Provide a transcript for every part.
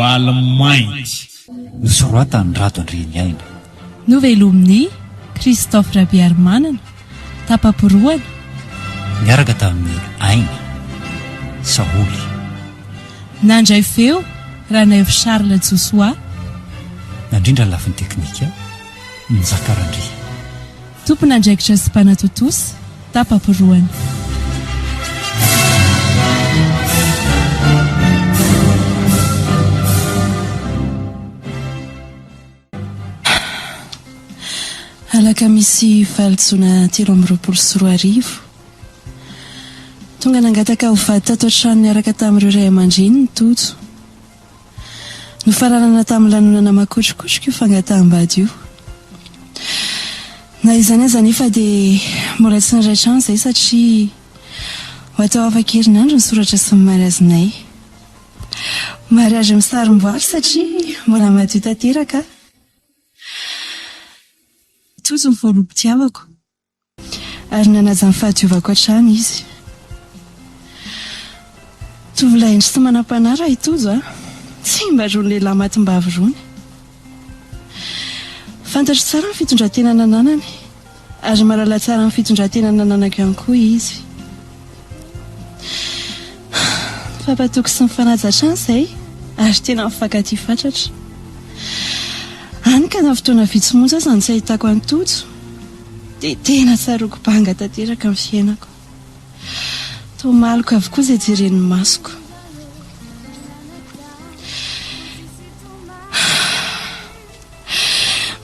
Voaly mainty. Nosoratan'i Rado Andrianiaina. Novelomin'i Christophe Rabearimanana, tapa-porohana. Niaraka tamin'i Aina, Saholy. Nandray feo, Ranaivo Charles Josoa. Nandrindra ny lafiny teknika, Njaka Randria. Tompon'andraikitra sy mpanatontosa, tapa-porohana. Alakamisy valo jona 2023. Tonga nangataka ho vady tato an-trano niaraka tamin'ireo ray aman-dreniny Tojo. Nofaranana tamin'ny lanonana makotrokotroka io fangataham-bady io. Na izany aza anefa dia mbola tsy niray trano izahay satria ho atao afaka herinandro ny soratra sy ny mariazinay. Mariazy misarom-boary satria mbola madio tanteraka aho. Tojo ny voaloham-pitiavako. Ary nanaja ny fahadiovako hatrany izy. Tovolahy hendry sy manam-panahy raha i Tojo a! Tsy mba irony lehilahy matim-bavy irony. Fantatro tsara ny fitondran-tena nananany, ary mahalala tsara ny fitondran-tena nananako ihany koa izy. Nifampatoky sy nifanaja hatrany izahay, ary tena nifankatia fatratra. Hany ka na fotoana vitsy monja aza no tsy ahitako an'i Tojo, Dia tena tsaroako banga tanteraka ny fiainako. Toa maloka avokoa izay jeren'ny masoko.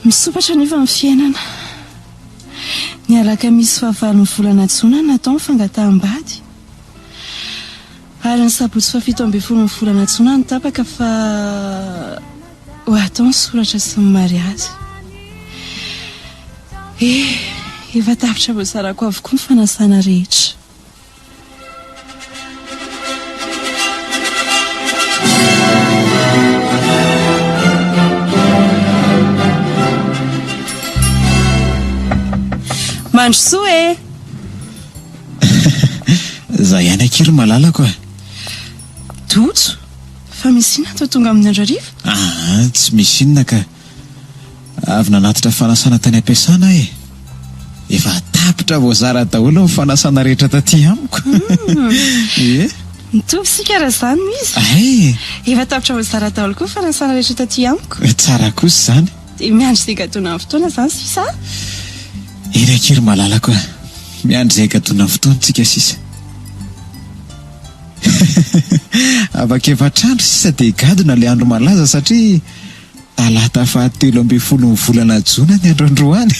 Misompatra anefa ny fiainana. Ny alakamisy fahavalon'ny volana jona no natao ny fangataham-bady. Ary ny sabotsy fahafito ambin'ny folon'ny volana jona no tapaka fa ho atao ny soratra sy ny mariazy. Eh, efa tapitra voazarako avokoa ny fanasana rehetra. Mandrosoa e! Za ihany akia ry malalako a! Tojo, fa misy inona toa tonga amin'ny andro hariva? Aa, tsy misy inona ka. Avy nanatitra fanasana tany am-piasana aho e! Efa tapitra voazara daholo ny fanasana rehetra taty amiko. Ie. Mitovy isika raha izany no izy. Hay e! Efa tapitra voazara daholo koa ny fanasana rehetra taty amiko. Tsara kosa izany. Dia miandry izay gadonan'ny fotoana izany sisa a! Eny akia ry malalako a! Miandry izay gadonan'ny fotoana tsika sisa. Afaka efatr'andro sisa dia higadona ilay andro malaza satria talata faha 13 ny volana jona ny andro androany.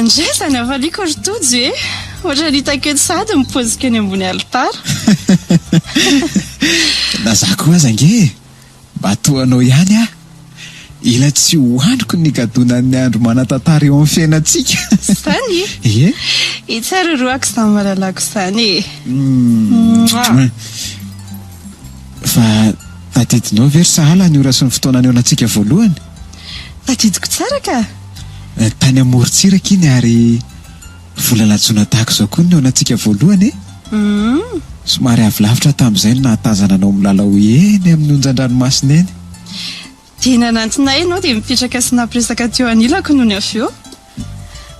Ndray izany hafaliako ry Tojo e! Ohatran'ny hitako eto sahady ny paoziko eny ambony alitara. Na za koa aza ange e! Mba toa anao ihany aho. Ela tsy ho andriko ny higadonan'ny andro manan-tantara eo amin'ny fiainantsika. Izany e? Ie. Etsy ary roako izany malalako izany e. Mouah. Fa tadidinao ve ry Sahala ny ora sy ny fotoana nihaonantsika voalohany? Tadidiko tsara ka. Tany amorontsiraka iny ary Volana jona tahaka izao koa no nihaonantsika voalohany e! Somary avy lavitra tamin'izay no nahatazana anao milalao eny amin'ny onjan-dranomasina eny. Dia nanantona ahy ianao dia nipetraka sy nampiresaka teo anilako nony avy eo.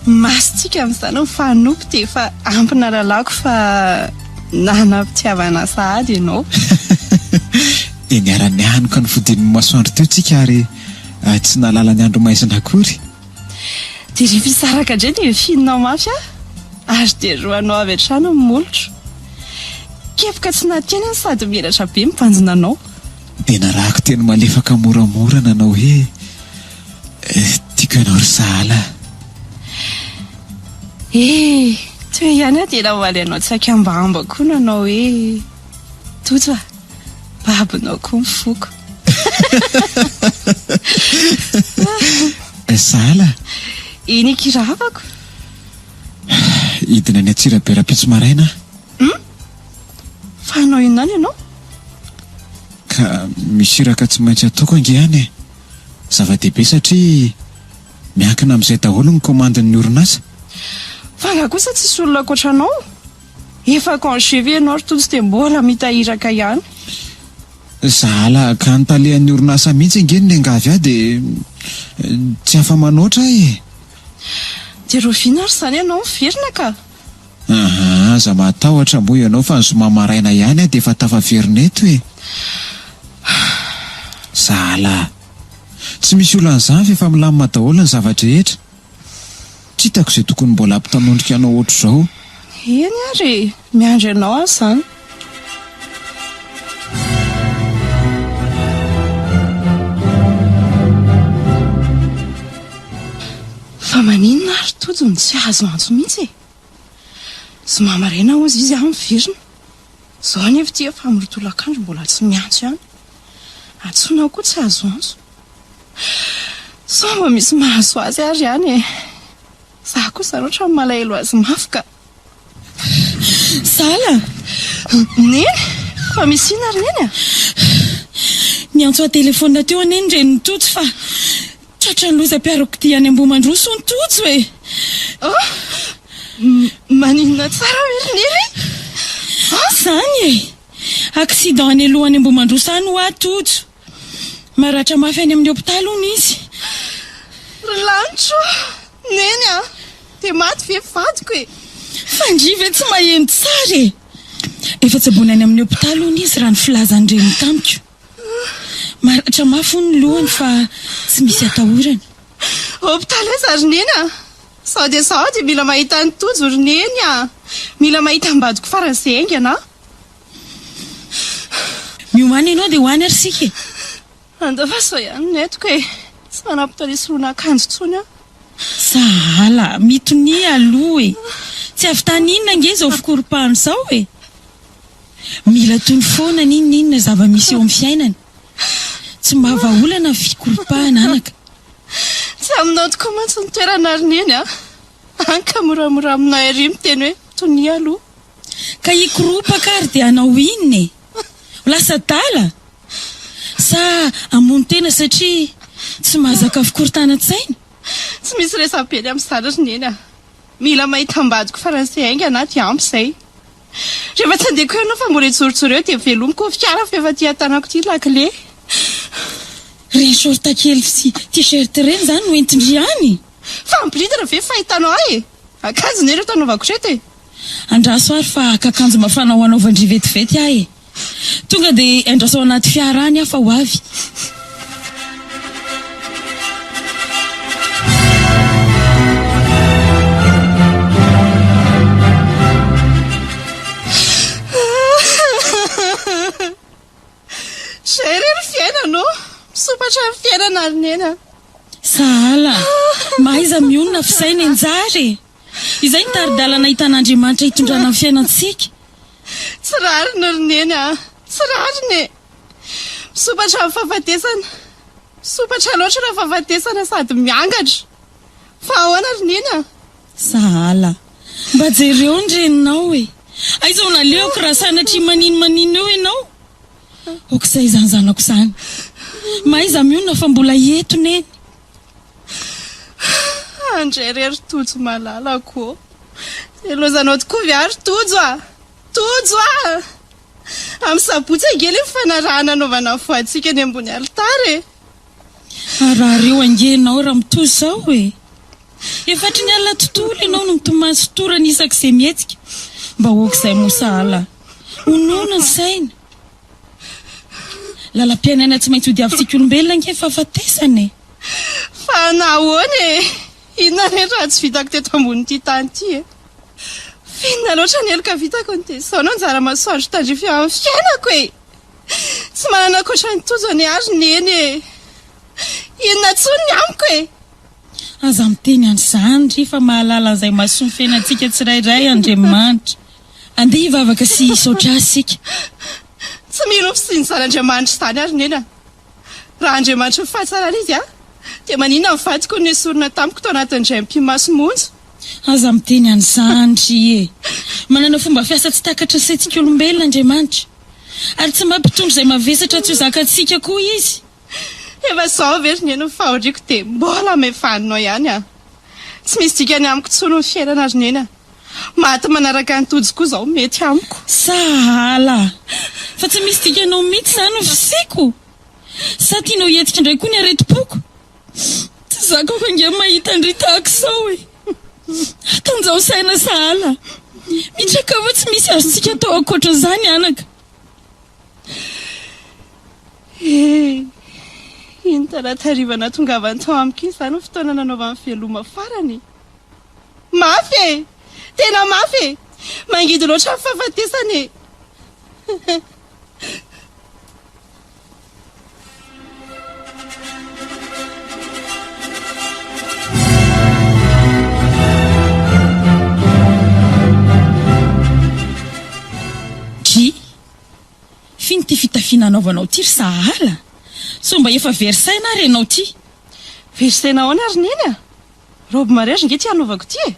Masontsika amin'izany mifanompo dia efa ampy nahalalako fa nanam-pitiavana sahady ianao. Dia niara-nianoka ny fodian'ny masoandro teo tsika ary tsy nahalala ny andro maizina akory. Dia rehefa hisaraka indray dia mifininao mafy aho ary dia roanao avy hatrany ny molotro. Kepoka tsy naty aina sady mihelatra be mibanjina anao. Dia narahako teny malefaka moramora nanao hoe, Tiako ianao ry sahala a. Eh! Teo ihany aho dia namaly anao tsy ankambahamba koa nanao hoe, Tojo a! Babonao koa ny foko. Sahala. Eny Ankiravako. Hidina any Antsirabe rahampitso maraina aho. Hum? Fa hanao inona any ianao? Ka misy iraka tsy maintsy ataoko ange any e. Zava-dehibe satria miankina amin'izay daholo ny kaomandin'ny orinasa. Fa angaha kosa tsisy olona ankoatra anao? Efa congé ve ianao ry Tojo dia mbola mita iraka ihany? Sahala ka ny talehan'ny orinasa mihitsy ange no niangavy ahy dia tsy afa-manoatra aho e! Dia rahoviana ary izany ianao miverina ka? Aha, aza matahotra moa ianao fa ny zoma maraina ihany aho dia efa tafaverina eto e! Sahala. Tsy misy olana izany fa efa milamina daholo ny zava-drehetra. Tsy hitako izay tokony mbola hampitanondrika anao ohatr'izao. Eny ary e! Miandry anao aho izany. Fa maninona ary Tojo no tsy azo antso mihitsy e? Zoma maraina hozy izy aho miverina. Izao anefa ity efa amin'ny roa tolakandro mbola tsy miantso ihany. Antsoina koa tsy azo antso. Sao mba misy mahazo azy ary any e. Za kosa ohatran'ny malahelo azy mafy ka. Sahala! Neny! Fa misy inona ry Neny a? Niantso ahy telefaonina teo anie ny renin'i Tojo fa tratran'ny lozam-piarakodia any Ambohimandroso hono Tojo e! Oh! Maninona tsara ve ry Neny? Izany e! Accident any aloha any Ambohimandroso any hoa Tojo. Maratra mafy any amin'ny hopitaly hono izy. Ry lanitro o! Neny a! Dia maty ve vadiko e? Fa ndry ve tsy maheno tsara e! Efa tsaboina any amin'ny hopitaly hono izy raha ny filazan'ny reniny tamiko. Maratra mafy hono ny lohany fa tsy misy atahorana. Hopitaly aiza ry Neny a? Sao dia sao dia mila mahita an'i Tojo ry Neny a! Mila mahita am-badiko faran'izay haingana aho. Miomàna ianao dia ho any ary isika e! Andao fa izao ihany no entiko e! Tsy manam-potoana hisoroana akanjo intsony aho. Sahala, mitonia aloha e! Tsy avy tany inona ange izao fikoropahana izao e! Mila tony foana n'inon'inona zava-misy eo amin'ny fiainana. Tsy mahavaolana ny fikoropahana anaka. Tsy aminao tokoa mantsy ny toerana ry Neny a! Any ka moramora aminao ery miteny hoe tonia aloha. Ka hikoropaka ary dia hanao inona e? Ho lasa adala? Sa hamono tena satria tsy mahazaka fikorontanan-tsaina? Tsy misy resabe ny amin'izany ry Neny a! Mila mahita ambadiko faran'izay haingana aho dia ampy izay. Rehefa tsy handeha koa ianao fa mbola hijorojoro eo dia velomiko ny fiara fa efa aty an-tanako ity lakile. Ireny short kely sy t-shirt ireny izany no entin-dry any? Fa miboridana ve ny fahitanao ahy e? Akanjo anie ireto anaovako ireto e! Andraso ary fa haka akanjo mafana ho anaovan-dry vetivety aho e! Tonga dia andraso ao anaty fiara any aho fa ho avy. Zay re ny fiainana ô! Misompatra ny fiainana ry Neny a! Sahala! Mahaiza mionona f'izay ny anjara e! Izay ny tari-dalana hitan'Andriamanitra hitondrana ny fiainantsika. Tsy rariny ry Neny a! Tsy rariny e! Misompatra ny fahafatesana. Misompatra loatra ilay fahafatesana sady miangatra. Fa ahoana ry Neny a? Sahala. Mba jereo ny reninao e! Aiza ho nalehako raha sanatria maninomaninona eo ianao? Aok'izay izany zanako izany. Mahaiza mionona fa mbola eto Neny. Andray re ry Tojo malalako ô! Dia lozanao tokoa ve aho ry Tojo a! Tojo a! Amin'ny sabotsy ange ilay fifanarahana anaovana ny voantsika eny ambony alitara e! Harary eo ange ianao raha mitohy izao e! Efa hatry ny alina tontolo ianao no mitomany sy torana isak'izay mihetsika. Mba aok'izay moa sahala. Honona ny saina. Lalam-piainana tsy maintsy hodiavintsika olombelona ange ny fahafatesana e! Fa nahoana e? Inona re ny ratsy vitako teto ambonin'ity tany ity e? F'inona loatra ny heloka vitako no dia izao no anjara masoandro tandrify eo amin'ny fiainako e? Tsy manana ankoatra an'i Tojo anie aho ry Neny e! Inona intsony ny amiko e? Aza miteny an'izany ry fa mahalala an'izay mahasoa ny fiainantsika tsirairay Andriamanitra. Andeha hivavaka sy hisaotra Azy isika. Tsy mino ny fisian'izany Andriamanitra izany aho ry Neny a! Raha Andriamanitry ny fahatsarana Izy a, dia maninona ny vadiko no nesorina tamiko tao anatin'ny indray mipi-maso monja? Aza miteny an'izany ry e! Manana fomba fiasa tsy takatry ny saintsika olombelona Andriamanitra. Ary tsy mampitondra izay mavesatra tsy ho zakantsika koa Izy. Efa izao ve ry Neny ny fahoriako dia mbola amefaninao ihany a! Tsy misy dikany amiko intsony ny fiainana ry Neny a! Maty manaraka an'i Tojo koa izao mety amiko. Sahala! Fa tsy misy dikanao mihitsy izany ny fisiako? Sa tianao hihetsika indray koa ny aretim-poko? Tsy zakako ange ny mahita an-dry tahaka izao e! Atanjaho saina sahala. Mitraka fa tsy misy azontsika atao ankoatra izany anaka. Eh! Iny talata hariva nahatongavany tao amiko iny izany ny fotoana nanaovany veloma farany e! Mafy e! Tena mafy e! Mangidy loatra ny fahafatesana e! Dry! F'ino ity fitafiana anaovanao ity ry sahala? Sao mba efa very saina ary ianao ity? Very saina ahoana ry Neny a? Robe mariage nge ty anaovako ty e!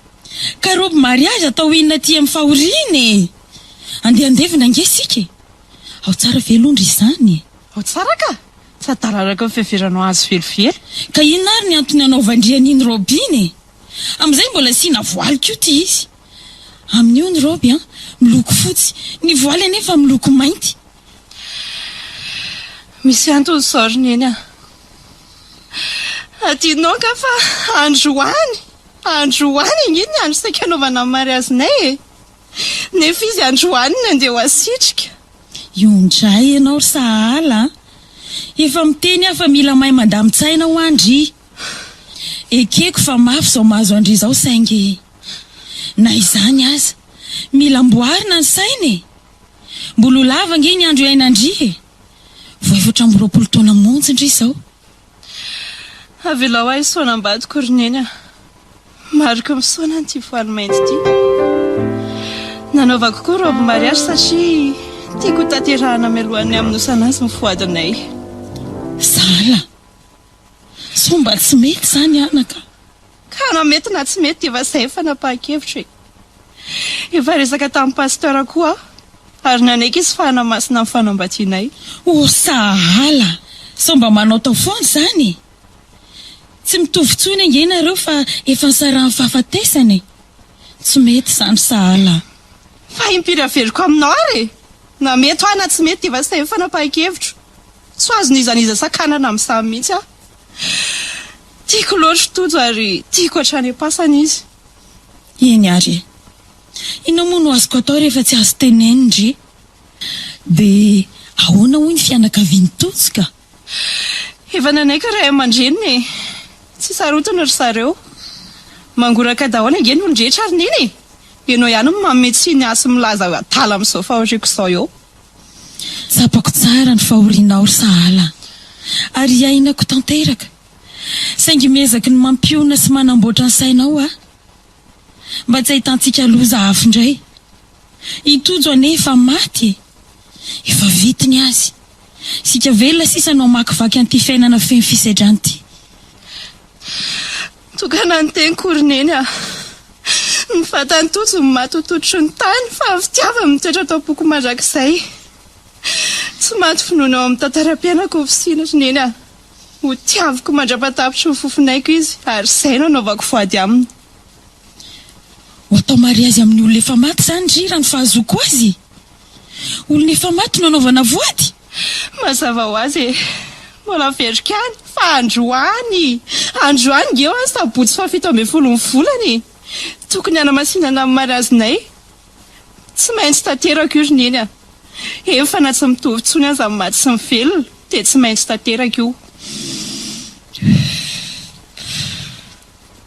Ka robe mariage atao inona aty amin'ny fahoriana e? Andeha handevina ange isika e! Ao tsara ve aloha ndry izany e? Ao tsara ka! Tsy adala araka ny fiheveranao azy velively. Ka inona ary ny antony anaovan-dry an'iny robe iny e? Amin'izay mbola asiana voaly koa ity izy. Amin'io ny robe an, miloko fotsy, ny voaly anefa miloko mainty. Misy antony izao ry Neny a! Adinonao angaha fa androany, androany ange ny andro saika hanaovana ny mariazinay e! Nefa izy androany no andeha ho asitrika. Io indray ianao ry sahala a! Efa miteny aho fa mila mahay mandamin-tsaina hoa ndry. Ekeko fa mafy izao mahazo an-dry izao saingy na izany aza, mila amboarina ny saina e! Mbola ho lava ange ny andro hiainan-dry e! Vao 24 taona monja ndry izao. Avelao ahy hisaona am-badiko ry Neny a! Mariky ny fisaonana ity voaly mainty ity. Nanaovako koa robe mariage satria tiako ho tanterahana mialohan'ny hamonosana azy ny voadinay. Sahala. Sao mba tsy mety izany anaka? Ka na mety na tsy mety dia efa izay ny fanapahan-kevitro e! Efa resaka tamin'ny pasteur koa aho ary nanaiky izy fa hanamasina ny fanambadianay. Oh sahala! Sao mba manaotao foana izany e! Tsy mitovy intsony ange nareo fa efa nisarahan'ny fahafatesana e! Tsy mety izany sahala. Fa impiry averiko aminao ary e! Na mety hoa na tsy mety dia efa izay ny fanapahan-kevitro. Tsy ho azon'iza n'iza sakanana amin'izany mihitsy aho. Tiako loatra i Tojo ary tiako hatrany am-pasana izy. Eny ary e! Inona moa no azoko atao rehefa tsy azo tenenina ndry? Dia ahoana hoy ny fianakavian'i Tojo ka? Efa nanaiky ny ray aman-dreniny e! Tsy sarotiny ry zareo. Mangoraka daholo ange ny olon-drehetra ry Neny e! Ianao ihany no manome tsiny ahy sy milaza ho adala amin'izao fahoriako izao eo. Tsapako tsara ny fahorianao ry Sahala, ary iainako tanteraka. Saingy miezaky ny mampionona sy manamboatra ny sainao aho. Mba tsy ahitantsika loza hafa indray. I Tojo anie efa maty e! Efa vita ny azy. Isika velona sisa no hamakivaky an'ity fiainana feno fisedrana ity. Tokana ny teniko ry Neny a! Ny vatan'i Tojo no maty ho tototry ny tany fa ny fitiavany mitoetra ato am-poko mandrakizay. Tsy maty vonoina ao amin'ny tantaram-piainako ny fisiany ry Neny a! Ho tiaviko mandra-patapitry ny fofon'aiko izy ary izay no anaovako voady aminy. Ho atao mariazy amin'ny olona efa maty izany ry raha ny fahazoako azy? Olona efa maty no anaovana voady? Mazava ho azy e! Mbola averiko ihany fa androany! Androany nge hoa sabotsy fahafito ambin'ny folon'ny volana e! Tokony hanamasinana ny mariazinay. Tsy maintsy tanteraka io ry Neny a! Eny fa na tsy mitovy intsony aza ny maty sy ny velona dia tsy maintsy tanteraka io.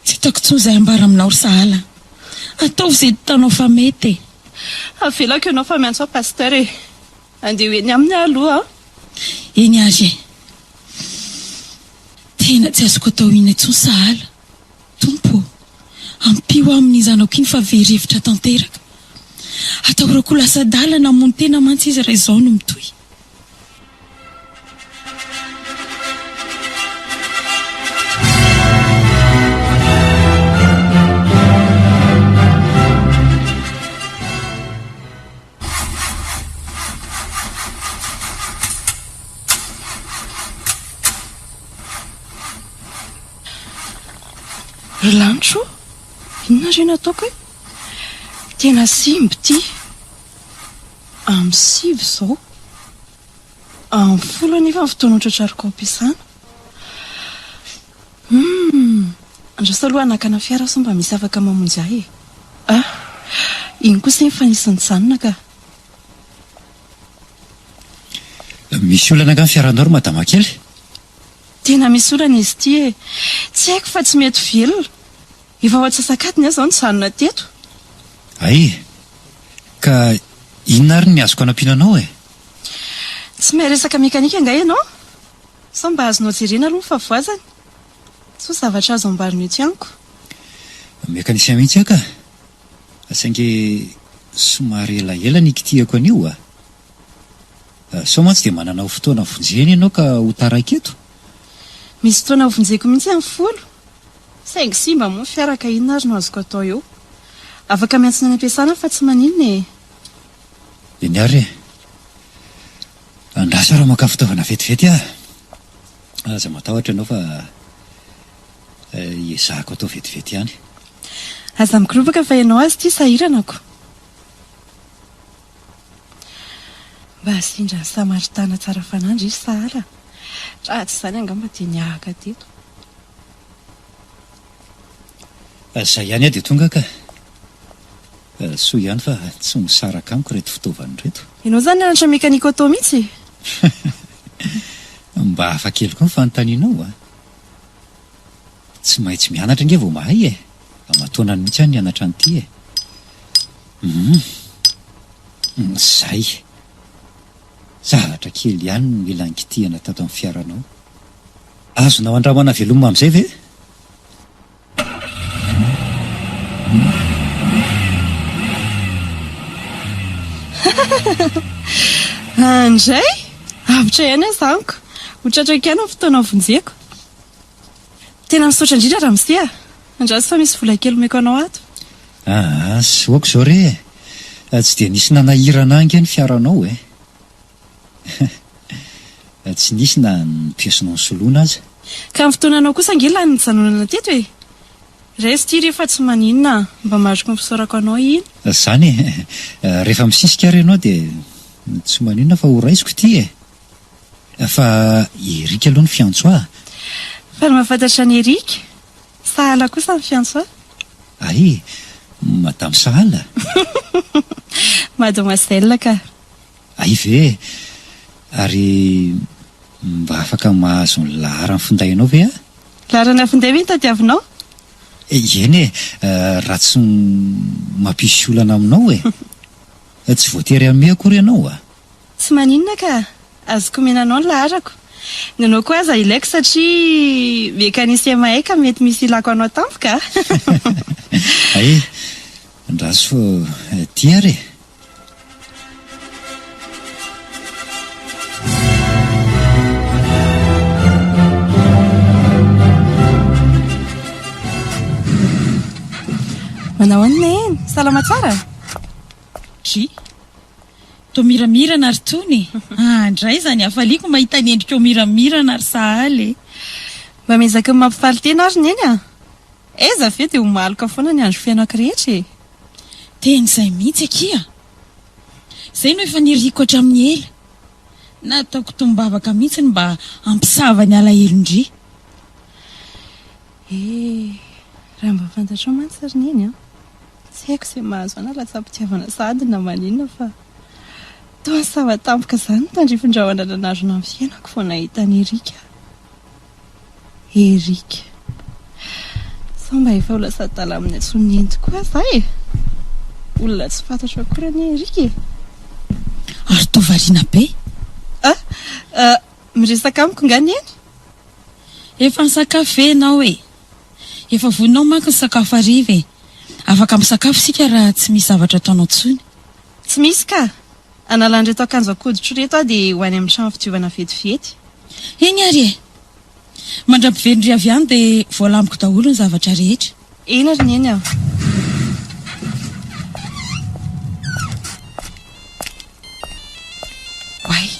Tsy hitako intsony izay ambara aminao ry Sahala. Ataovy izay hitanao fa mety e! Avelako ianao fa miantso ahy Pasteur e! Andeha ho eny aminy aho aloha an! Eny ary e! Tena tsy azoko atao inona intsony Sahala. Tompo ô! Ampio aho amin'iny zanako iny fa very hevitra tanteraka. Atahorako ho lasa adala na hamono tena mantsy izy raha izao no mitohy. Ry lanitra o! Inona re no ataoko e? Tena simba ity. Amin'ny sivy izao. Amin'ny folo anefa ny fotoana hotratrariko ao am-piasana. Humm! Andraso aloha hanakana fiara sao mba misy afaka mamonjy ahy e! Ah! Iny kosa efa nisy nijanona ka! Misy olana angaha ny fiaranao ry madama kely? Tena misy olana izy ity e! Tsy haiko fa tsy mety velona. Efa ho antsasak'adiny aho izao nijanona teto. Hay! Ka inona ary ny azoko anampiana anao e? Tsy mahay resaka mekanika angaha ianao? Sao mba azonao jerena aloha ny fahavoazany? Sao zavatra azo amboarina etsy amiko. Mécanicien mihitsy aho ka! Saingy somary elaela ny nikitihako an'io a! Sao mantsy dia manana fotoana vonjena ianao ka ho taraiky eto? Misy fotoana hovonjeko mihitsy amin'ny folo. Saingy simba moa ny fiara ka inona ary no azoko atao eo? Afaka miantsona any am-piasana aho fa tsy maninona e! Eny ary e! Andraso raha maka fitaovana vetivety aho. Aza matahotra ianao fa hiezahako atao vetivety ihany. Aza mikoropaka fa ianao aza ity sahirana ko! Mba sendra ny Samaritana tsara fanahy ndry ry Sahala. Raha tsy izany angamba dia nihahaka teto. Izay ihany aho dia tonga ka. Soa ihany fa tsy misaraka amiko ireto fitaovana ireto. Ianao izany nianatra mécanique auto mihitsy e? Mba hafa kely koa ny fanontanianao a! Tsy maintsy mianatra ange vao mahay e! Aman-taonany mihitsy aho nianatra an'ity e! Humm! Izay! Zavatra kely ihany no mila nikitihana tato amin'ny fiaranao. Azonao andramana velomina amin'izay ve? Andray! Avotra ihany aho izany ko! Ho tratrako ihany ny fotoana vonjeko. Tena misaotra indrindra ramose a! Andraso fa misy vola kely omeko anao ato. Aa, soako izao re e! Tsy dia nisy nanahirana ahy ange ny fiaranao e! Tsy nisy na ny pièce-nao nisoloana aza. Ka ny fotoananao kosa ange lany nijanonana teto e! Raiso ity re fa tsy maninona a! Mba mariky ny fisaorako anao iny. Izany e! Rehefa misisika ary ianao dia tsy maninona fa ho raisiko ity e! Fa i Eric aloha no fiantso ahy. Faly mahafantatra an'i Eric. Sahala kosa ny fiantso ahy. Hay! Madame Sahala? Mademoiselle ka. Hay ve e! Ary mba afaka mahazo ny laharan'ny findainao ve aho? Laharana finday ve no tadiavinao? Eny e! Raha tsy mampisy olana aminao e! Tsy voatery hanome akory ianao a! Tsy maninona ka! Azoko omena anao ny laharako. Ny anao koa aza ilaiko satria mécanicien mahay ka mety misy ilako anao tampoka a! Hay! Andraso fa ity ary e! Manao ahoana Neny? Salama tsara? Dry. Toa miramirana ry Tony e! Ah, ndray izany hafaliako mahita ny endrikao miramirana ry Sahala e! Mba miezaka ny mampifaly tena aho ry Neny a! Aiza ve dia ho maloka foana ny andro fiainako rehetra e! Tena izay mihitsy akia! Izay no efa niriako hatramin'ny ela. Nataoko tombavaka mihitsy ny mba hampisava ny alahelon-dry. Eh, raha mba fantatrao mantsy ry Neny an! Tsy haiko izay mahazo ahy na latsa-pitiavana sahady na maninona fa toa nisava tampoka izany ny tandrifin-drahona nanarona ny fiainako vao nahita an'i Eric aho. Eric. Sao mba efa ho lasa adala amin'ny antsoin'i Neny tokoa aza aho e? Olona tsy fantatro akory anie Eric e! Ary toa variana be. Ah! Miresaka amiko nga Neny? Efa nisakafo ve ianao e? Efa vonona ao manko ny sakafo hariva e! Afaka misakafo isika raha tsy misy zavatra ataonao intsony. Tsy misy ka! Hanala an'ireto akanjo an-koditro ireto aho dia ho any amin'ny trano fidiovana vetivety. Eny ary e! Mandra-piverin-dry avy any dia voalamiko daholo ny zavatra rehetra. Eny ry Neny a! Oay!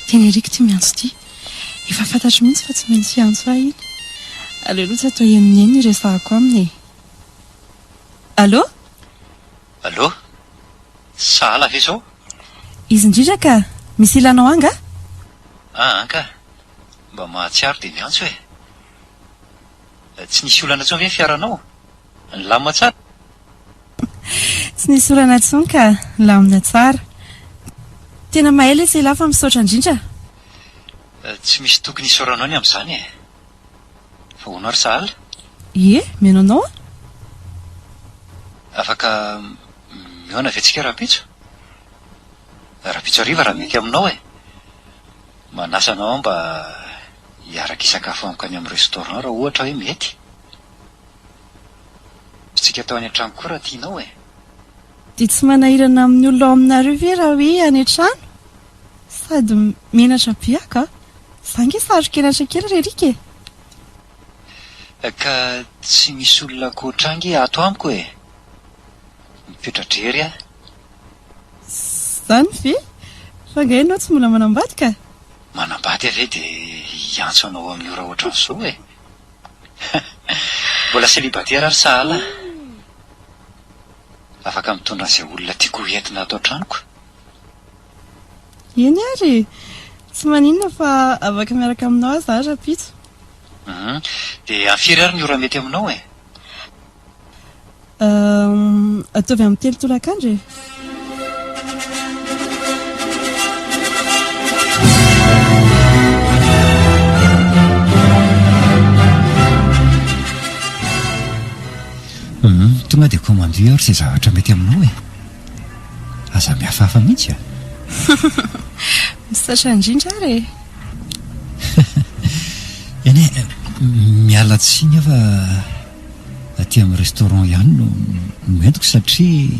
Tena Eric ity miantso ity. Efa fantatro mihitsy fa tsy maintsy hiantso ahy iny. Aleo aloha tsy atao henon'ny eny ny hiresahako aminy e. Allô? Aa ka! Mba mahatsiaro dia miantso e! Tsy nisy olana intsony ve ny fiaranao? Nilamina tsara? Tsy nisy olana intsony ka, nilamina tsara. Tena mahay letsy elah fa misaotra indrindra. Tsy misy tokony hisaoranao ny amin'izany e! Fa hono ary sahala? Ie, mihaino anao aho. Afaka mihaona ve tsika rahampitso? Rahampitso hariva raha mety aminao e! Manasa anao aho mba hiaraka hisakafo amiko any amin'ny restaurant raha ohatra hoe mety. Azontsika atao any an-trano koa raha tianao e! Dia tsy manahirana amin'ny olona ao aminareo ve raha hoe any an-trano? Sady menatra be aho ka! Za nge saro-kenatra kely ry Eric e! Ka tsy misy olona ankoatra ahy nge ato amiko e! Mipetra-drery aho. Zany ve? Fa angaha ianao tsy mbola manambady ka? Manambady aho ve dia hiantso anao amin'ny ora ohatran'izao e? Mbola célibataire ary sahala aho. Afaka mitondra an'izay olona tiako ho entina ato an-tranoko. Eny ary e! Tsy maninona fa afaka miaraka aminao aho za rahampitso. Hum, dia amin'ny firy ary ny ora mety aminao e? Hum, ataovy amin'ny telo tolakandro e! Hum, tonga dia commande ary izay zavatra mety aminao e! Aza mihafahafa mihitsy a! Misaotra indrindra ary e! Eny e, miala tsiny aho fa aty amin'ny restaurant ihany no no entiko satria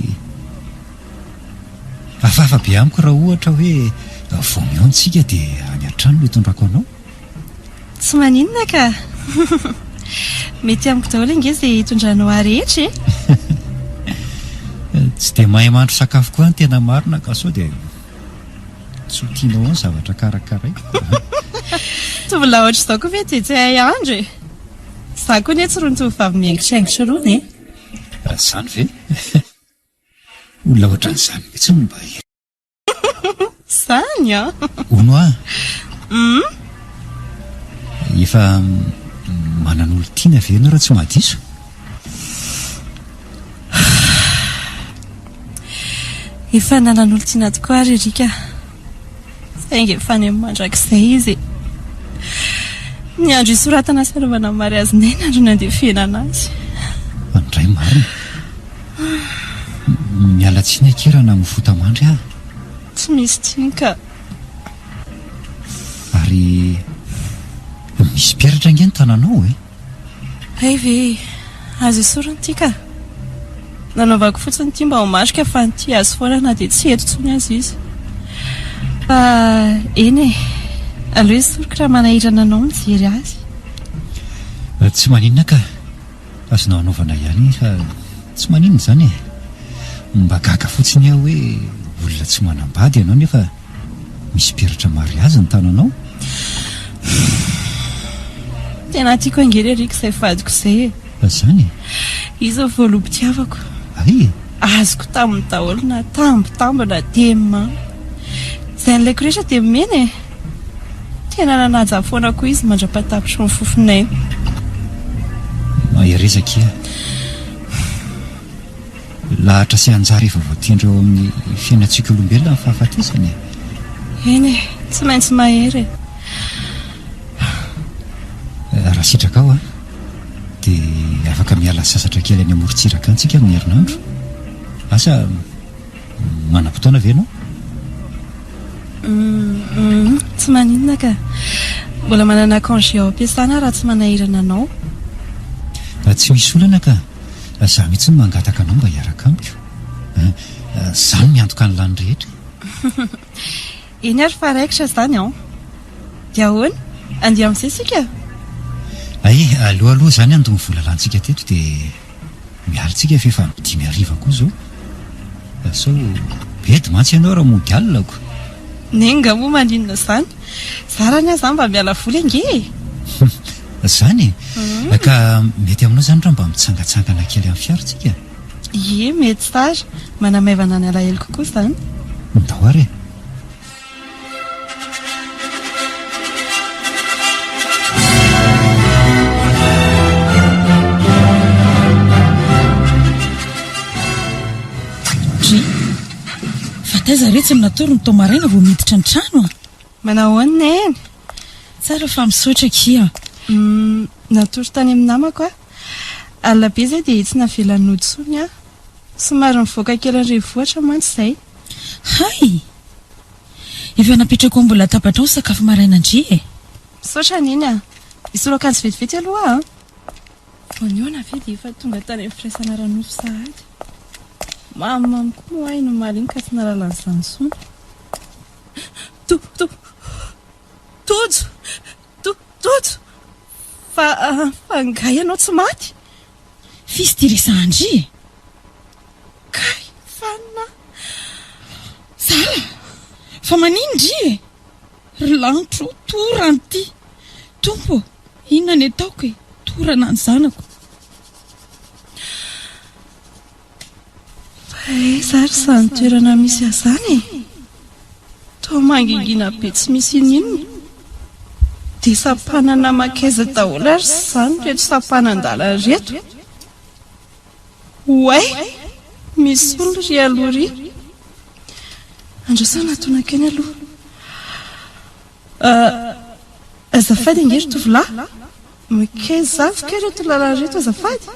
hafahafa be amiko raha ohatra hoe vao mihaona isika dia any an-trano no hitondrako anao. Tsy maninona ka! Mety amiko daholo ange izay hitondranao ahy rehetra e! Tsy dia mahay mahandro sakafo koa ny tena marina ka sao dia tsy ho tianao ao ny zavatra karakaraiko. Tovolahy ohatr'izao koa ve dia tsy hahay hahandro e! Izaho koa anie tsy irony tovovavy mihaingitraingitra irony e! Izany ve? Olona ohatran'izany mihitsy no mba Zany an! Hono hoa? Hum? Efa manan'olon-tiana ve ianao raha tsy mahadiso? Efa nanan'olon-tiana tokoa ary Eric a! Saingy efa any amin'ny mandrakizay izy e! Ny andro hisoratana sy hanaovana ny mariazinay ny andro nandefenana azy. Andray marina. Miala tsiny akia raha namofotamandry mandry aho. Tsy misy tsiny ka. Ary misy peratra ange ny tananao e. Hay ve e! Azo esorina ity ka. Nanaovako fotsiny ity mba ho marika fa nitia azy foana na dia tsy eto intsony aza izy. Fa eny e! Aleo esoriko raha manahirana anao ny mijery azy. Tsy maninona ka. Azonao anaovana ihany iny fa tsy maninona izany e! Mba gaga fotsiny aho hoe olona tsy manambady ianao nefa misy peratra mariazy ny tananao. Tena tiako ange ry Eric izay vadiko izay e! Izany e? Izy no voaloham-pitiavako. Hay e! Azoko taminy daholo na tambitamby na teny mamy. Izay nilaiko rehetra dia nomeny e! Tena nanaja ahy foana koa izy mandra-pahatapitry ny fofon'ainy. Mahereza akia. Lahatra sy anjara efa voatendry ao amin'ny fiainantsika olombelona ny fahafatesana e. Eny e, tsy maintsy mahery e. Raha sitrakao an, dia afaka miala sasatra kely any amorontsiraka any tsika amin'ny herinandro. Asa Manam-potoana ve ianao? Humm, tsy maninona ka. Mbola manana congé ao am-piasana aho raha tsy manahirana anao. Tsy misy olana ka. Izaho mihitsy no mangataka anao mba hiaraka amiko. Izaho no miantoka ny lany rehetra e. Eny ary fa raikitra izany an. Dia ahoana? Andeha amin'izay isika? Hay, aleo aloha izany handoa ny vola lanintsika teto dia miala tsika fa efa dimy hariva koa izao. Sao bedy mantsy ianao raha mody alina ko. Nenga moa maninona izany? Zara ny ahy izany mba miala voly ange e! Izany e? Ka mety aminao izany raha mba mitsangantsangana kely amin'ny fiara tsika? Ie, mety tsara. Manamaivana ny alaheloko koa izany. Ndao ary e! taiza retsy no natory ny tao maraina vao miditra ny trano a? Manao ahoana Neny? Tsara fa misaotra akia. Humm, natory tany amin'ny namako aho. Alina be izay dia tsy navelany nody intsony aho. Somary nivoaka kely ny renivohitra mantsy izay. Hay! Efa napetrako ambony latabatrao ny sakafo maraina ndry e! Misaotra Neny a! Hisolo akanjo vetivety aloha aho an! Vao nihaona ve dia efa tonga tany amin'ny firaisana ara-nofo sahady. Mamimamy koa moa aho iny omaly iny ka tsy nahalala an'izany intsony. To, to, Tojo! To, Tojo! Fa, fa angaha ianao tsy maty? F'izy ity resahan-dry e! Kay, fanina! Zala! Fa manino ndry e? Ry lanitro o, torana ity! Tompo ô, inona ny ataoko e? Torana ny zanako. Fa aiza ary izany toerana misy ahy izany e? Toa mangingina be tsy misy ininona. Dia sampanana mankaiza daholo ary izany ireto sampanan-dalana ireto? Oay! Misy olona ery aloha ery. Andraso hanatona akeny aloha. Azafady ange ry tovolahy. Mankaiza avy kay ireto lalana ireto azafady?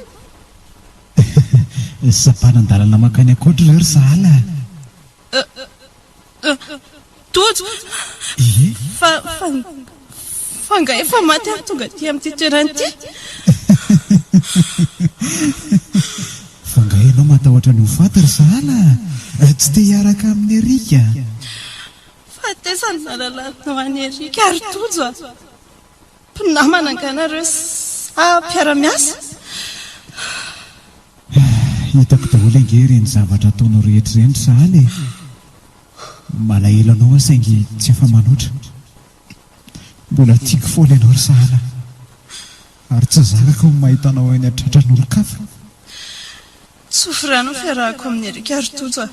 Sampanan-dalana mankany ankoatra ireo ry sahala a! Tojo! Ie? Fa, fa, fa angaha efa maty aho tonga aty amin'ity toerana ity? Fa angaha ianao matahotra ny ho faty ry sahala a? Tsy te hiaraka amin'i Eric a? Fa taiza no nahalalanao an'i Eric ary Tojo a? Mpinamana angaha nareo sa mpiara-miasa? Hitako daholo ange ireny zavatra ataonao rehetra ireny ry sahala e! Malahelo anao aho saingy tsy afa-manoatra. Mbola tiako foana ianao ry sahala ary tsy zakako ny mahita anao eny an-tratran'olon-kafa. Tsofy rano ny fiarahako amin'i Eric ry Tojo a!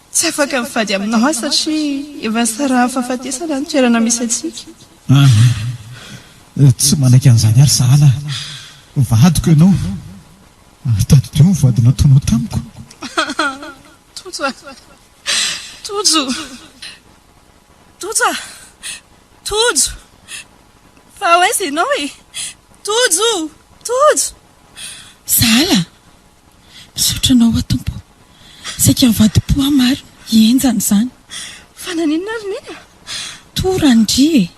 Tsy afaka mivady aminao aho satria efa sarahan'ny fahafatesana ny toerana misy antsika. Aa! Tsy manaiky an'izany ary sahala aho. Vadiko ianao ary tadidio ny voady nataonao tamiko. Tojo a! Tojo! Tojo a! Tojo! Fa ho aiza ianao e? Tojo! Tojo! Sahala! Misaotra anao aho Tompo. Saika nivadi-po aho marina, henjana izany. Fa naninona ary Neny a? Torany ndry e!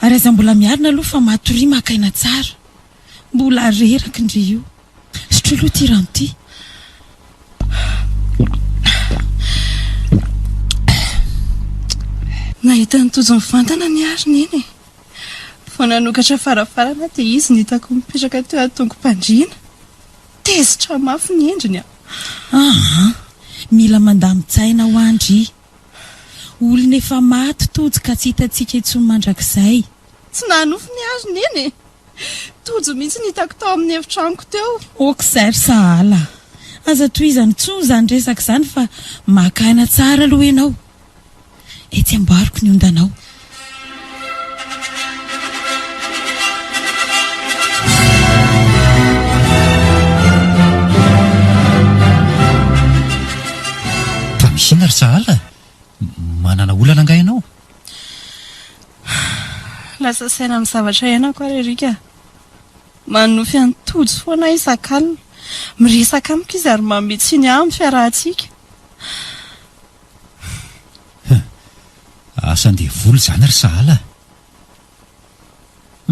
Ary aza mbola miarina aloha fa matoria maka aina tsara. Mbola reraka ndry io. Sotroy aloha ity rano ity. Nahita an'i Tojo nivantana anie ary Neny e! Vao nanokatra varavarana dia izy no hitako mipetraka teo an-tongom-pandriana. Tezitra mafy ny endriny an! Aa! Mila mandamin-tsaina hoa ndry. Olona efa maty Tojo ka tsy hitantsika intsony mandrakizay. Tsy nahanofy ny ahy ry Neny e! Tojo mihitsy no hitako tao amin'ny efitranoko teo. Ok izay ry sahala a! Aza tohizana intsony izany resaka izany fa maka aina tsara aloha ianao. Etsy amboariko ny ondanao. Fa misy inona ry sahala? Manana olana angaha ianao? Lasa saina amin'ny zavatra iainako aho ry Eric a. Manonofy an'i Tojo foana aho isak'alina. Miresaka amiko izy ary manome tsiny ahy amin'ny fiarahantsika. Huh. Asan-devoly izany ry sahala a!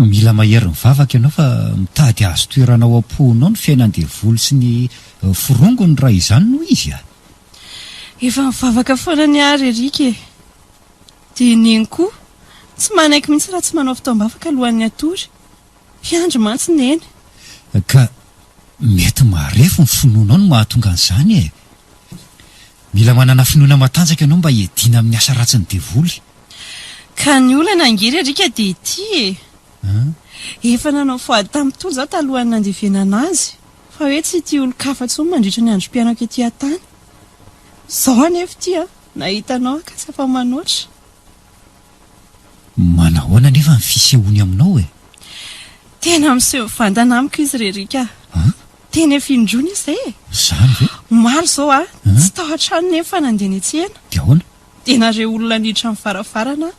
Mila mahery mivavaka ianao fa mitady hahazo toerana ao am-ponao ny fiainan-devoly sy ny forongony raha izany no izy a! Efa mivavaka foana anie aho ry Eric e! Dia Neny koa tsy manaiky mihitsy raha tsy manao fotoam-bavaka alohan'ny hatory. Mpiandry mantsy Neny. Ka mety marefo ny finoanao no mahatonga an'izany e! Mila manana finoana matanjaka ianao mba hiadiana amin'ny asa ratsin'ny devoly. Ka ny olana ange ry Eric dia ity e! Efa nanao voady tamin'i Tojo aho talohan'ny nandevenana azy fa hoe tsy hitia olon-kafa intsony mandritra ny androm-piainako ety an-tany. Izao anefa ity an, nahita anao aho ka tsy afa-manoatra. Manahoana anefa ny fisehoany aminao e? Tena miseho mivantana amiko izy ry Eric a! Tena efa indroa izy izay e! Izany ve? Omaly izao a, Tsy tao an-trano nefa fa nandeha niantsena. Dia ahoana? Dia nahare olona niditra ny varavarana aho.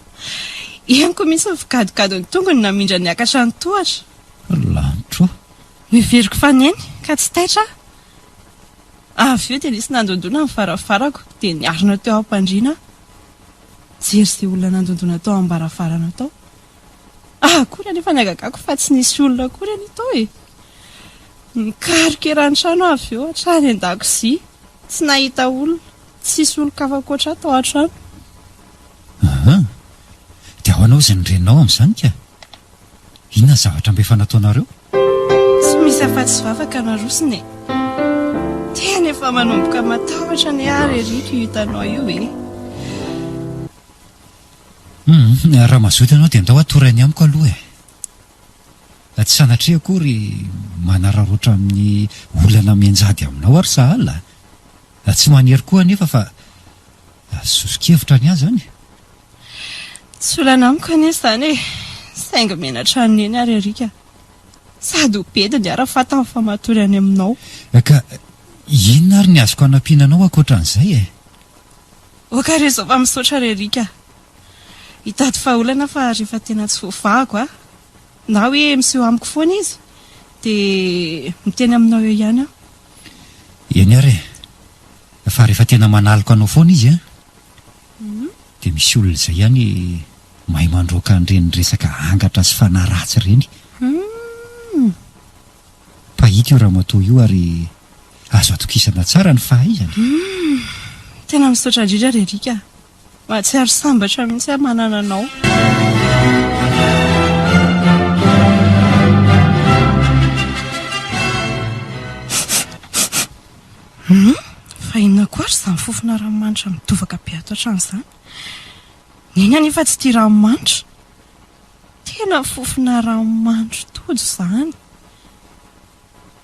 Henoko mihitsy ny figadogadon'ny tongony namindra niakatra ny tohatra. Ry lanitro ô! Noheveriko fa neny, ka tsy taitra aho. Avy eo dia nisy nandondona ny varavarako, dia niarina teo am-pandriana aho. Nijery izay olona nandondona tao am-baravarana tao. Akory anefa ny hagagako fa tsy nisy olona akory anie tao e! Nikaroka eran'ny trano aho avy eo hatrany an-dakozia, tsy nahita olona, tsisy olon-kafa ankoatra ahy tao an-trano. Aha! Dia ahoana hozy ny reninao amin'izany ka? Inona ny zavatra mba efa nataonareo? Tsy misy afa-tsy vavaka narosony e! Tena efa manomboka matahotra anie aho ry Eric io hitanao io e! Hum, raha mazoto ianao dia ndao hatory any amiko aloha e! Tsy sanatria akory manararaotra amin'ny olana mianjady aminao aho ry sahala a! Tsy manery koa anefa fa soso-kevitra ny ahy izany. Tsy olana amiko anie izany e! Saingy menatra an'i Neny aho ry Eric a! Sady ho bediny ara fantany fa matory any aminao. Ka inona ary ny azoko hanampiana anao ankoatran'izay e? Ok re zao fa misaotra re Eric a! Hitady vahaolana fa rehefa tena tsy voavahako a! Na hoe miseho amiko foana izy dia miteny aminao eo ihany aho. Eny ary e! Fa rehefa tena manaloka anao foana izy an! Dia misy olona izay ihany mahay mandroaka an'ireny resaka angatra sy fanahy ratsy ireny. Mpahita io ramatoa io ary azo atokisana tsara ny fahaizany. Humm! Tena misaotra indrindra ry Eric a! Mahatsiaro sambatra mihitsy aho manana anao. Humm! Fa inona koa ary izany fofona ranomanitra midovaka be ato an-trano izany? Neny anefa tsy tia ranomanitra. Tena fofona ranomanitra tojo izany.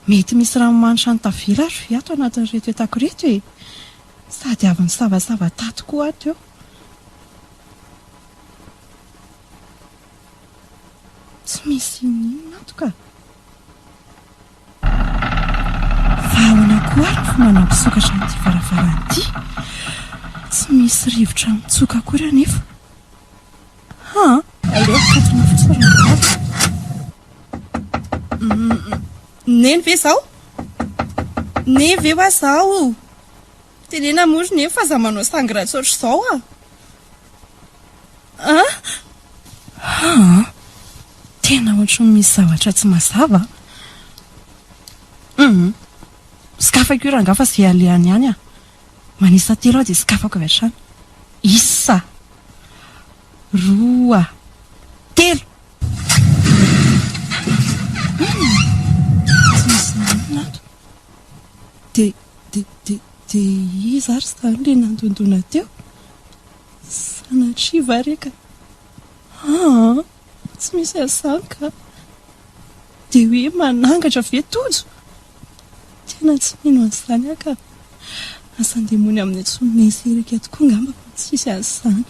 Mety misy ranomanitra any tavela ary ve ato anatin'ireto entako ireto e? Sady avy nisavasava tato koa aho teo. Tsy misy inon'inona ato ka. Fa ahoana koa ary ny fomba nampisokatra an'ity varavarana ity? Tsy misy rivotra mitsoka akory anefa. Ha? Aleo akatona fotsiny raha vava. Neny ve izao? Neny ve hoa zaho? Tenena moa ry Neny fa aza manao sangy ratsy ohatr'izao a! A? Ha? Tena ohatran'ny misy zavatra tsy mazava a! Hum. Sokafako io rangahy fa izay alehany ihany a! Manisa telo aho dia sokafako avy hatrany. Isa. Roa. Telo. Hum. Tsy misy n'inona ato. Dia, dia, dia, dia iza ary izany ilay nandondona teo? Sanatria va re ka. Aa! Tsy misy an'izany ka. Dia hoe manangatra ve Tojo? Tena tsy mino an'izany aho ka. Asan-demony amin'ny antsoin'i Neny sy Erika tokoa angamba fa tsisy an'izany.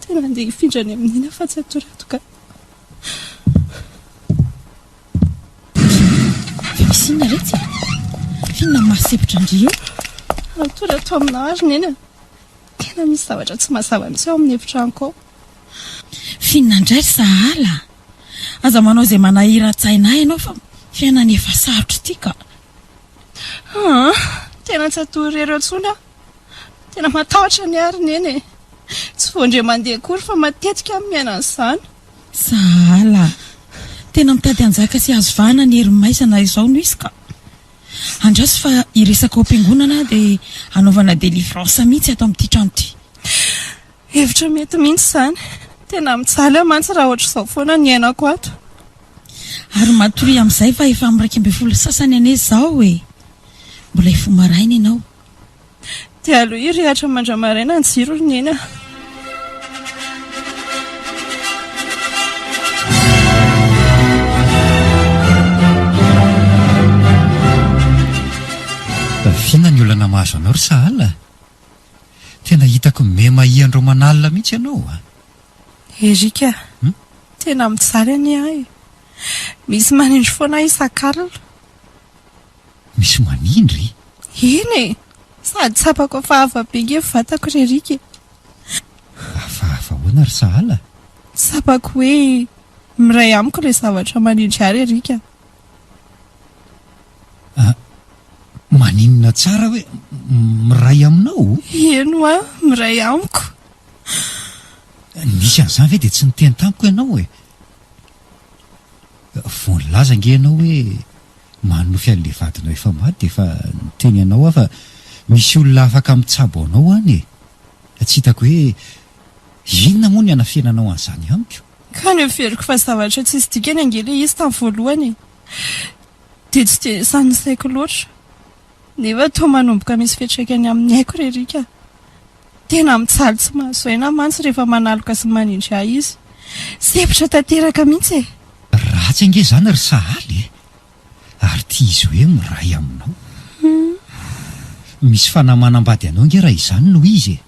Tena andeha hifindra any amin'i Neny aho fa tsy hatory ato ka. Fa misy inona retsy e? F'inona no mahasempotra an-dry io? Hatory ato aminao ary Neny a! Tena misy zavatra tsy mazava mihitsy ao amin'ny efitranoko ao. F'inona indray ry sahala a! Aza manao izay manahiran-tsaina ahy ianao fa fiainana efa sarotra ity ka. Aa! Tena tsy hatory irery eo intsony aho. Tena matahotra anie aho ry Neny e! Tsy vao indray mandeha akory fa matetika aho no miaina an'izany. Sahala a! Tena mitady hanjaka sy hahazo vahana ny hery maizina izao no izy ka. Andraso fa hiresaka ao am-piangonana aho dia hanaovana délivrance mihitsy ato amin'ity trano ity. Hevitra mety mihitsy izany. Tena mijaly aho mantsy raha ohatr'izao foana ny iainako ato. Ary matoria amin'izay fa efa amin'ny 11 sasany anie izao e! Mbola hifoha maraina ianao. Dia aleo hirehatra mandra-maraina ny jiro ry Neny a! F'inona ny olana mahazo anao ry Sahala? Tena hitako mihemahia andro aman'alina mihitsy ianao a! Eric a! Tena mijaly anie aho e! Misy manindry foana aho isak'alina. Misy manindry? Eny e! Sady tsapako hafahafa be nge ny vatako ry Eric e! Hafahafa ahoana ry Sahala? Tsapako hoe miray amiko ilay zavatra manindry ahy ry Eric a! Ah, maninona tsara hoe miray aminao? Eny hoa, miray amiko. Nisy an'izany ve dia tsy niteny tamiko ianao e? Vao nilaza ange ianao hoe manonofy an'ilay vadinao efa maty dia efa niteny anao aho fa misy olona afaka mitsabo anao any e! Tsy hitako hoe inona moa ny hanafenanao an'izany amiko? Ka noheveriko fa zavatra tsisy dikany ange ilay izy tamin'ny voalohany e! Dia tsy dia isan'ny saiko loatra. Nefa toa manomboka misy fiantraikany amin'ny aiko ry Eric a! Tena mijaly tsy mahazo aina aho mantsy rehefa manaloka sy manindry ahy izy. Sempotra tanteraka mihitsy e! Ratsy ange izany ry Sahala e! Ary ity izy hoe miray aminao. Misy fanahy manambady anao ange raha izany no izy e!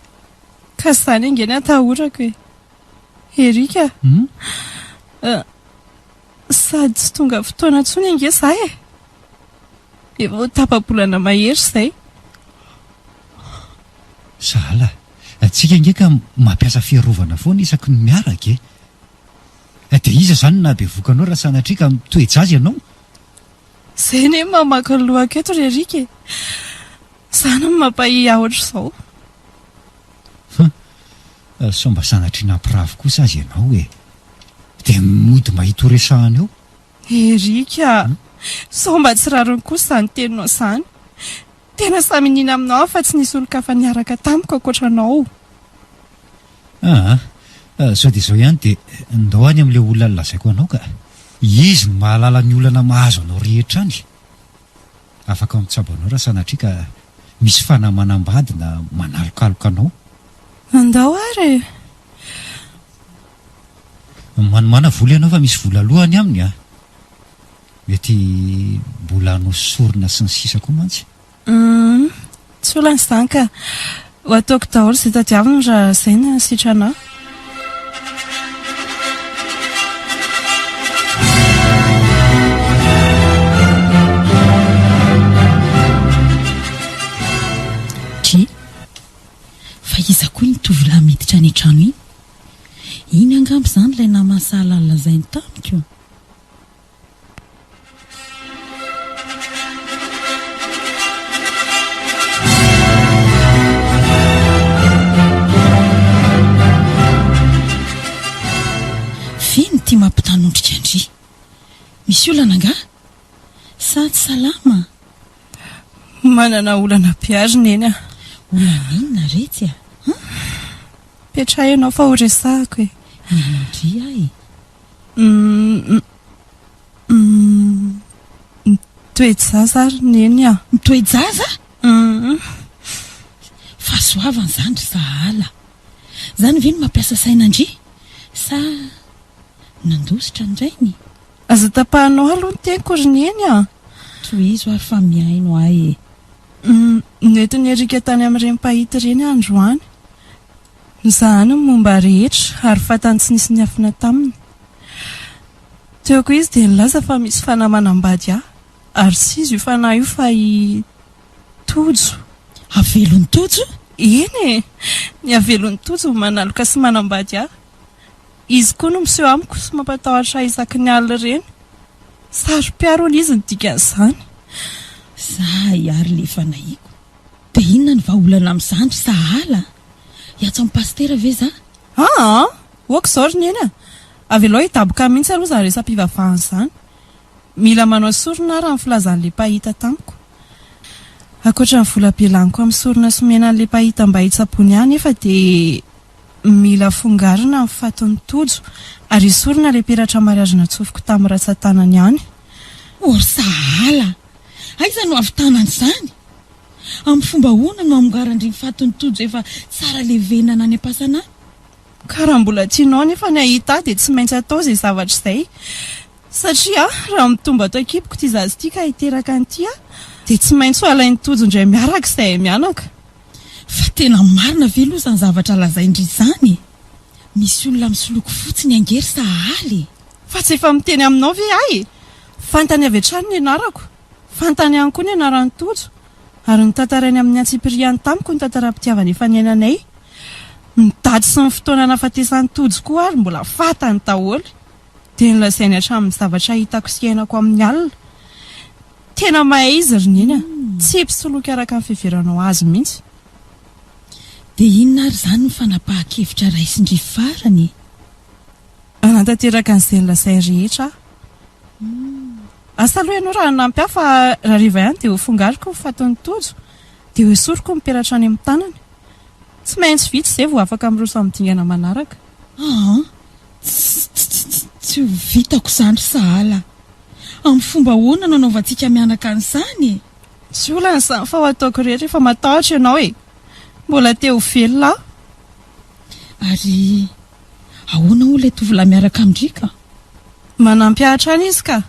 Ka izany ange ny atahorako e! Eric a! Sady tsy tonga fotoana intsony ange izaho e! Efa ho tapa-bolana mahery izay. Sahala, tsika ange ka mampiasa fiarovana foana isaky ny miaraka e! Dia iza izany no nahabevoka anao raha sanatria ka mitoe-jaza ianao? Izay anie no mamaky ny lohako eto ry Eric e! Izany no mampahia ahy ohatr'izao. Hum! Sao mba sanatria nampirafy kosa aza ianao e! Dia mody mba hitoresahana eo. Eric a! Sao mba tsy rariny kosa izany teninao izany? Tena samy nino aminao aho fa tsy nisy olon-kafa niaraka tamiko ankoatra anao. Aa! Sao dia izao ihany dia ndao any amin'ilay olona nolazaiko anao ka! Izy no mahalala ny olana mahazo anao rehetra any. Afaka mitsabo anao raha sanatria ka misy fanahy manambady na manalokaloka anao. Andao ary e! Manomàna vola ianao fa misy vola aloha any aminy a! Mety mbola hanao sorona sy ny sisa koa mantsy. Humm, tsy olana izany ka. Ho ataoko daholo izay tadiaviny raha izay no sitrana ahy. Dry, fa iza koa iny tovolahy miditra any an-trano iny? Iny angamba izany ilay naman'i Sahala nolazainy tamiko? Feno ity mampitanondrika an-dry. Misy olana angaha? Sa tsy salama? Manana olana be ary Neny a! Olana inona retsy a? An? Petraho ianao fa ho resahako e! Mihaino an-dry aho e! Mitoe-jaza ary Neny a! Mitoe-jaza? Fahasoavana izany ry Sahala! Izany ve no mampiasa saina an-dry? Sa nandositra ny rainy? Aza tapahanao aloha ny teniko ry Neny a! Tohizo ary fa mihaino ahy e! Nentin'i Eric tany amin'ireny mpahita ireny aho androany. Nozahany ny momba ahy rehetra ary fantany tsy nisy niafina taminy. Teo koa izy dia nilaza fa misy fanahy manambady ahy ary tsy iza io fanahy io fa i Tojo. Avelon'i Tojo? Eny e! Ny avelon'i Tojo no manaloka sy manambady ahy. Izy koa no miseho amiko sy mampatahotra ahy isaky ny alina ireny. Saro-piaro hono izy ny dikan'izany. Zay ary le fanahiako. Dia inona ny vahaolana amin'izany ry Sahala a? Hiantso an'i Pasitera ve za? Aa! Ok izao ry Neny a! Avelao hidaboka mihitsy aloha izany resa-pivavahana izany. Mila manao sorona aho raha ny filazan'ilay mpahita tamiko. Ankoatra ny vola be laniko amin'ny sorona somena an'ilay mpahita mba hitsaboany ahy anefa dia Mila fongarina ny fatin'i Tojo ary esorina ilay peratra mariazy natsofoko tamin'ny ratsan-tanany ihany. Or sahala! Aiza no hahavitana an'izany? Amin'ny fomba ahoana no hamongaran-dry ny fatin'i Tojo efa tsara levenana any am-pasana any? Ka raha mbola tianao anefa ny hahita ahy dia tsy maintsy atao izay zavatra izay. Satria raha mitombo ato an-kiboko ity zaza ity ka hiteraka an'ity aho dia tsy maintsy ho alain'i Tojo indray miaraka izahay mianaka. Fa tena marina ve aloha izany zavatra lazain-dry izany e? Misy olona misoloky fotsiny ange ry Sahala e! Fa tsy efa miteny aminao ve aho e? Fantany avy hatrany ny anarako. Fantany ihany koa ny anaran'i Tojo. Ary notantarainy amin'ny antsipiriany tamiko ny tantaram-pitiavana efa niainanay. Ny daty sy ny fotoana nahafatesan'i Tojo koa ary mbola fantany daholo. Dia nolazainy hatramin'ny zavatra hitako sy iainako amin'ny alina. Tena mahay izy ry Neny a! Tsy mpisoloky araka ny fiheveranao azy mihitsy. Dia inona ary izany ny fanapahan-kevitra raisin-dry farany e? Hanatanteraka an'izay nolazainy rehetra aho. Asa aloha ianao raha hanampy ahy fa rahariva ihany dia hofongariko ny fatin'i Tojo dia hoesoriko ny peratra any amin'ny tanany. Tsy maintsy vita izay vao afaka miroso amin'ny dingana manaraka. Aa! Tsy, tsy, tsy, tsy ho vitako izany ry Sahala. Amin'ny fomba ahoana no anaovantsika mianaka an'izany e? Tsy olana izany fa ho ataoko irery rehefa matahotra ianao e! Mbola te ho velona aho. Ary ahoana hoy ilay tovolahy miaraka amin-dry ka? Manampy ahy hatrany izy ka!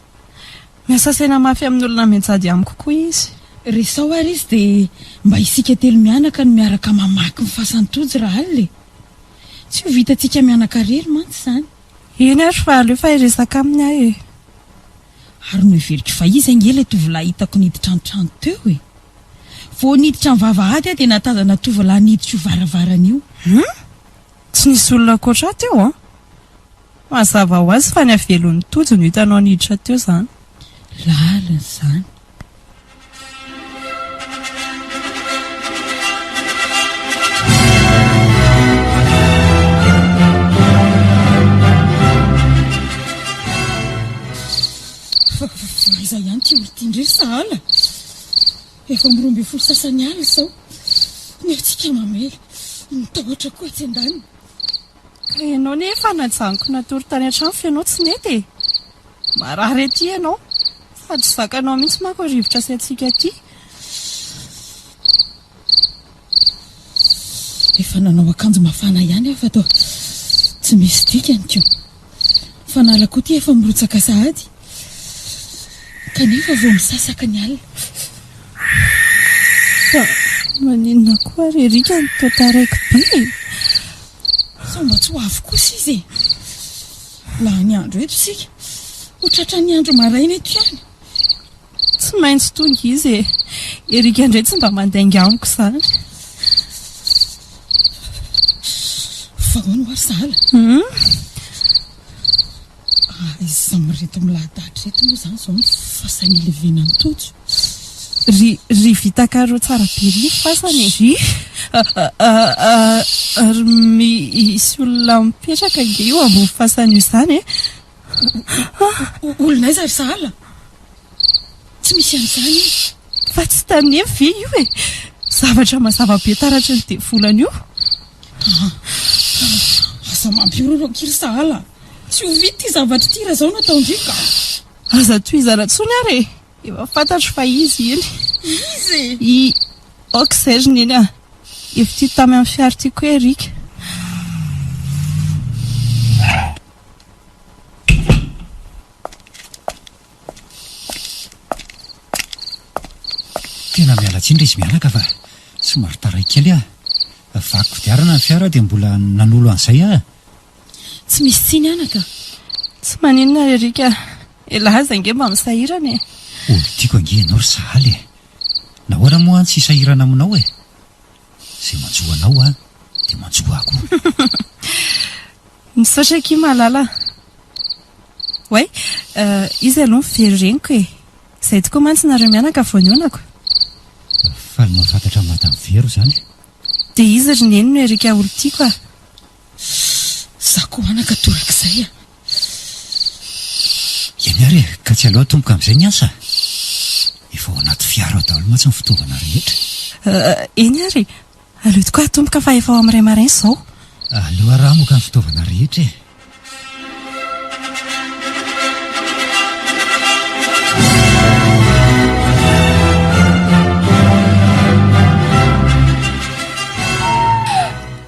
Miasa saina mafy amin'ny olona mianjady amiko koa izy. Resaho ary izy dia mba isika telomianaka no miaraka mamaky ny fasan'i Tojo rahalina e! Tsy ho vitantsika mianaka irery mantsy izany. Eny ary fa aleo fa hiresaka aminy aho e! Ary noheveriko fa izy ange ilay tovolahy hitako niditra an-trano teo e! Vao niditra ny vavahady aho dia nahatazana tovolahy niditra io varavarana io. Hum! Tsy nisy olona ankoatra ahy teo an! Mazava ho azy fa ny havelon'i Tojo no hitanao niditra teo izany. Lalina izany. Fa aiza ihany ity olona ity indray ry sahala? Efa amin'ny 12 sasany alina izao. Ny hatsiaka mamely. Ny tahotra koa etsy andaniny. Ka ianao anie efa najanoko natory tany an-trano f'ianao tsy nety e! Marary aty ianao. Sady tsy zakanao mihitsy manko ny rivotra sy hatsiaka aty. Efa nanao akanjo mafana ihany aho fa toa tsy misy dikany ko. Fanala koa ity efa mirotsaka sahady. Kanefa vao misasaka ny alina. Fa maninona koa ary Eric no toa taraiky be e? Sao mba tsy ho avy kosa izy e? Lany andro eto isika. Ho tratran'ny andro maraina eto ihany. Tsy maintsy tonga izy e. Eric indray tsy mba mandainga amiko izany. Fa ahoana ho'a ry sahala? Hum? Aiza amin'ireto milahadahatra ireto moa izany izao ny fasan'i Levenan'i Tojo? Ry ry vita carreau tsara be ry ny fasana e. Ry Ary misy olona mipetraka ange io ambony fasana io izany e. Olona aiza ry sahala? Tsy misy an'izany eo. Fa tsy tany ve io e? Zavatra mazava be taratry ny devolana io. Aza mampihorohoro akia ry sahala. Tsy ho vita ity zavatra ity raha izao no ataon-dry ka. Aza tohizana intsony ary e! Efa fantatro fa izy iny. Iza e? I Ok izay ry Neny a! Efa tia tamy amin'ny fiara ity koa Eric. Tena miala tsiny ry izy mianaka fa somary taraiky kely aho. Vaky kodiarana ny fiara dia mbola nanolo an'izay aho. Tsy misy tsiny anaka. Tsy maninona ry Eric a! Elah aza ange mba misahirana e! Olon-tiako ange ianao ry Sahala e! Nahoana moa aho no tsy hisahirana aminao e? Izay manjo anao an, dia manjo ahy koa. Misaotra akia Malala a! Oay, iza aloha ny very reniko e? Izay tokoa mantsy nareo mianaka vao nihaonako. Faly mahafantatra an'i Madame Vero izany. Dia izy ry Neny no Eric olon-tiako a! Za koa anaka torak'izay a! Eny ary e, ka tsy aleo atomboka amin'izay ny asa? Efa ao anaty fiara ao daholo mantsy ny fitaovana rehetra. Eny ary e, aleo tokoa atomboka fa efa ao amin'ny iray maraina izao. Aleo aramoka ny fitaovana rehetra e!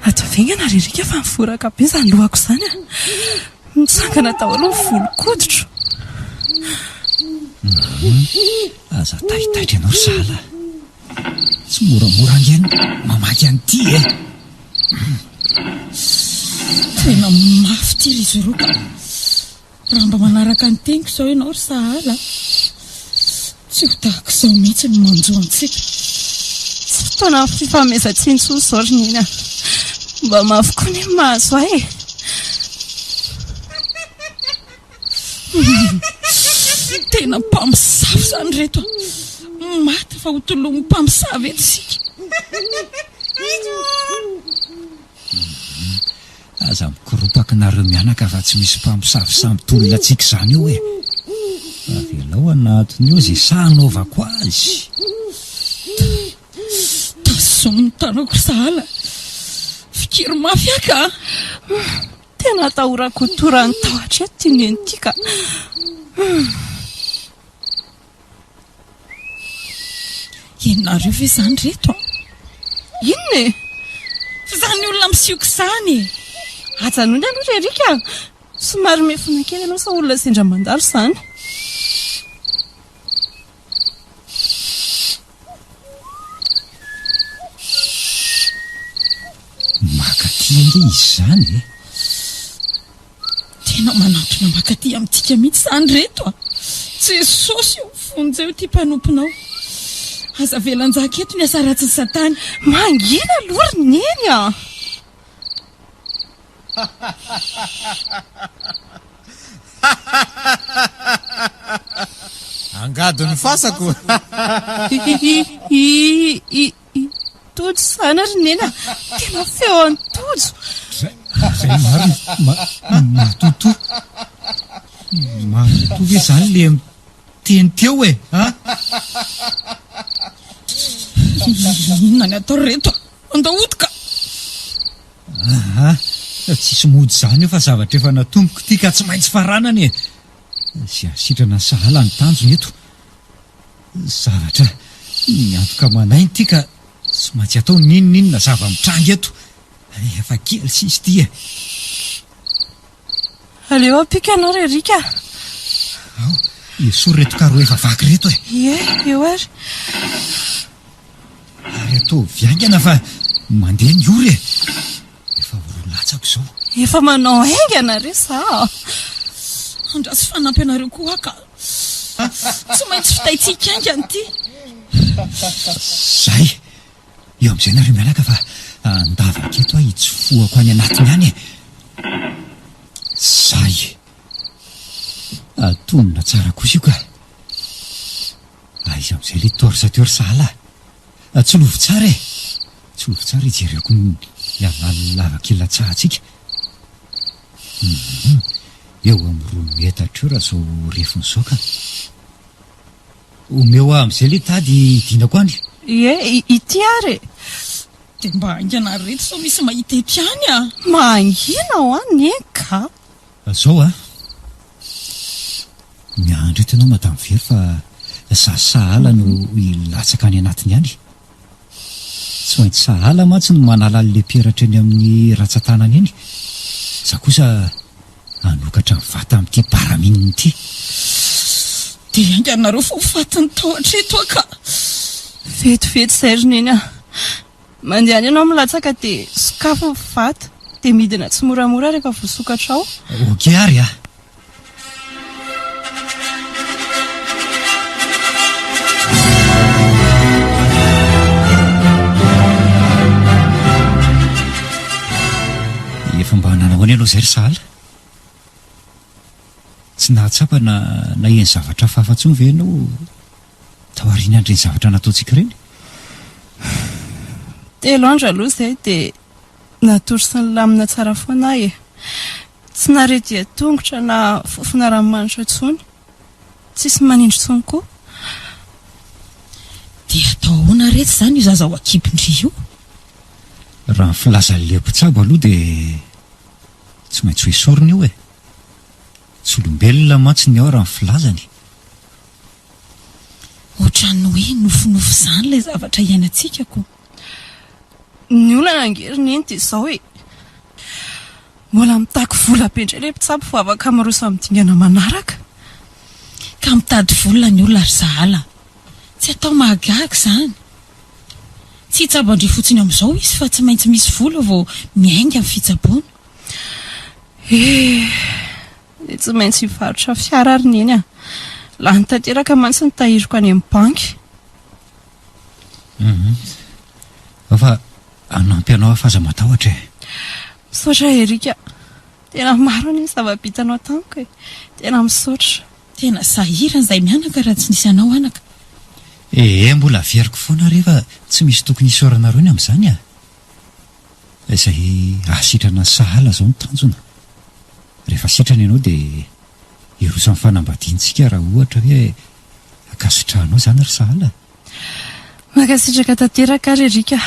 Ataovy haingana ry Eric fa mivoraka be izany lohako izany a! Mitsangana daholo ny volon-koditro. Aza taitaitra ianao ry sahala. Tsy moramora ange ny mamaky an'ity e! Tena mafy ity ry Zoro ka! Raha mba manaraka ny teniko izao ianao ry Sahala a! Tsy ho tahaka izao mihitsy ny manjo antsika. fotoana fifanomezan-tsiny intsony izao ry Neny a! Mba mafy koa anie ny mahazo ahy e! Tena mpamosavy izany ireto a! Maty fa ho tolomin'ny mpamosavy eto isika. Aza mikoropaka nareo mianaka fa tsy misy mpamosavy samy tolona antsika izany eo e! Avelao anatiny eo izay sahy hanaovako azy. Tazomy ny tanako sahala. Fikiro mafy aho ka! Tena atahorako ho toran'ny tahotra eto ity neny ity ka! Ianareo ve izany reto a? Inona e? F'izany olona misioka izany e! Ajanony aloha ry Eric a! Somary miefona kely ianao sao olona sendra mandalo izany. Maka aty ange izy izany e! Tena manantona mankaty amintsika mihitsy izany reto a! Jesosy o! Vonjeo ity mpanomponao. Aza avela hanjaka eto ny asa ratsin'i Satana. Mangina aloha ry Neny a! Angady ny fasako. I Tojo izany ry Neny a! Tena feo an'i Tojo! Zay marina, matotoa. Matotoa ve izany le miteny teo e? A? Inona ny atao ry reto a? Andao hody ka! Aa, tsisy mody izany eo fa zavatra efa natomboko ity ka tsy maintsy faranana e! Izay hasitrana sahala ny tanjona eto. Zavatra miantoka aman'aina ity ka tsy maintsy atao n'inon'inona zava-mitranga eto. Efa kely sisa ity e! Aleo ampiako ianao ry Eric a! Ao, esory ireto carreaux efa vaky ireto e! Ie, eo ary. Ary ataovy haingana fa mandeha ny ora e! Efa ho roa latsaka izao. Efa manao haingana re za a! Andraso fanampy anareo koa aho ka! Tsy maintsy vitaintsika haingana ity. Zay! Eo amin'izay nareo mianaka fa andavaka eto aho hitsofohako any anatiny any e! Zay! Atonina tsara kosa io ka! Aiza amin'izay ilay torse teo ry sahala a! Tsilovy tsara e! Tsilovy tsara hijereko ny halalin'ny lavaka ilatsahantsika. Hum, eo amin'ny roa metatra eo raha izao refiny izao ka. Omeo ahy amin'izay ilay tady hidinako any. Ie, ity ary e! Dia mba haingana ry reto sao misy mahita eto ihany a! Mangina hoa neny ka! Zao a! Miandry eto ianao Madame Very fa za sahala no hilatsaka any anatiny any. Tsy maintsy sahala mantsy no manala an'ilay peratra eny amin'ny ratsan-tanana eny. Za kosa hanokatra ny vata amin'ity baramine ity. Dia hainganareo fa ho fatin'ny tahotra eto aho ka! Vetivety izay ry Neny a! Mandehana ianao milatsaka dia sokafy ny vata dia midina tsimoramora rehefa voasokatra ao. Ok ary a! Efa mba nanao ahoana ianao izay ry Sahala? Tsy nahatsapa na naheno zavatra hafahafa intsony ve ianao taorian'ireny zavatra nataontsika ireny? Telo andro aloha izay dia natory sy nilamina tsara foana aho e. Tsy nahare dian-tongotra na fofona ranomanitra intsony. Tsisy manindry intsony koa. Dia atao ahoana re tsy izany io zaza ao an-kibon-dry io? Raha ny filazan'ilay mpitsabo aloha dia tsy maintsy ho esorina io e. Tsy olombelona mantsy ny ao raha ny filazany. Ohatran'ny hoe nofinofy izany ilay zavatra iainantsika ko. Ny olana ange ry Neny dia izao e. Mbola mitaky vola be indray ilay mpitsabo vao afaka miroso amin'ny dingana manaraka. Ka mitady vola ny olona ry Sahala. Tsy atao mahagaga izany. Tsy hitsabo an-dry fotsiny amin'izao izy fa tsy maintsy misy vola vao miainga ny fitsaboana. Eh! Dia tsy maintsy hivarotra fiara ry Neny a! Lany tanteraka mantsy ny tahiriko any amin'ny banky. Hum. Ao fa hanampy anao aho fa aza matahotra e. Misaotra Eric a. Tena maro anie ny zava-bitanao tamiko e. Tena misaotra. Tena sahirana izahay mianaka raha tsy nisy anao anaka. Ee, mbola averiko foana re fa tsy misy tokony hisaoranareo ny amin'izany a. Izay hahasitrana sahala izao no tanjona. Rehefa sitrana ianao dia hiroso amin'ny fanambadiantsika raha ohatra hoe ankasitrahanao izany ry sahala. Mankasitraka tanteraka ary Eric a.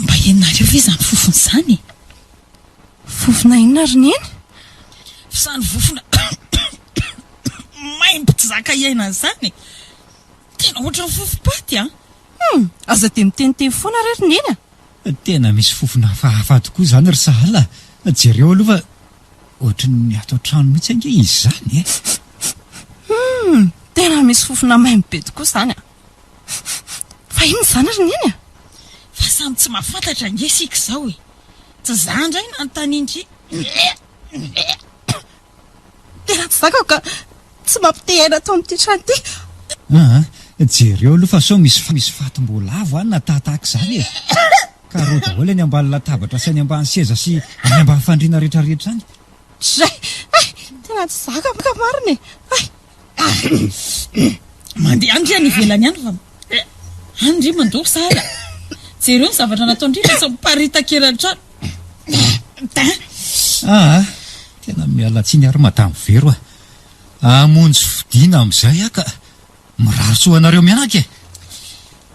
Mba henonareo ve izany fofona izany e? Fofona inona ry Neny? F'izany vofona maimbo tsy zaka iainana izany e! Tena ohatran'ny fofom-paty an! Hum! Aza dia miteniteny foana re ry Neny a! Tena misy fofona hafahafa tokoa izany ry Sahala a! Jereo aloha fa ohatran'ny ato an-trano mihitsy ange izy izany e! Hum! Tena misy fofona maimbo be tokoa izany an! Fa inona izany ry Neny a? Fa samy tsy mahafantatra ange isika izao e! Tsy za indray nanontanian-dry. Tena tsy zakako ka! Tsy mampite aina ato amin'ity trano ity. Aa, jereo aloha fa sao misy misy fatim-boalavo any na tahatahaka izany e! Carreaux daholo any ambany latabatra sy any ambany seza sy any ambany fandriana rehetrarehetra any. Dray! Hay! Tena tsy zakako marina e! Hay! Mandeha any ndry any ivelany any fa any ndry mandoro sahala. Jereo ny zavatra nataon-dry fa tsy miparitaka eran'ny trano. Aa, tena miala tsiny ary madame Vero a. Hamonjy fodiana amin'izay aho ka. Mirary soa anareo mianaka e.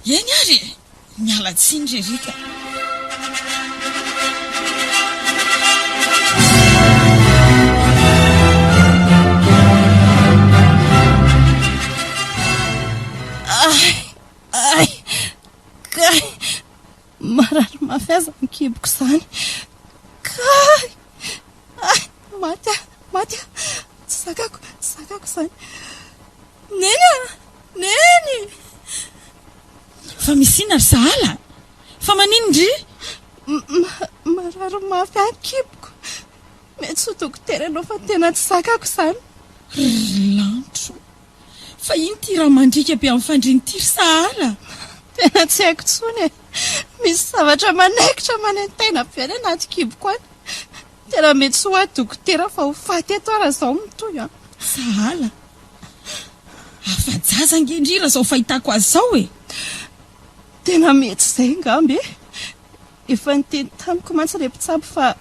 Eny ary e. Miala tsiny ry Eric a. Ay! Ay! Kay! Marary mafy aza ny kiboko izany. Kay! Ay! Maty aho! Maty aho! Tsy zakako! Tsy zakako izany. Neny a! Neny! Fa misy inona ry sahala? Fa maninona ndry? Marary mafy ahy ny kiboko. Mety tsy ho dokotera ianao fa tena tsy zakako izany. Ry lanitra o! Fa ino ity rà mandriaka be amin'ny fandriana ity ry sahala? Tena tsy haiko intsony e! Misy zavatra manaikitra manaintaina be any anaty kiboko any. Tena mety tsy ho ahy dokotera fa ho faty eto aho raha izao no mitohy an! Sahala. Afa-jaza ange ndry raha izao fahitako azy izao e! Tena mety izay angamba e! Efa niteny tamiko mantsy ilay mpitsabo fa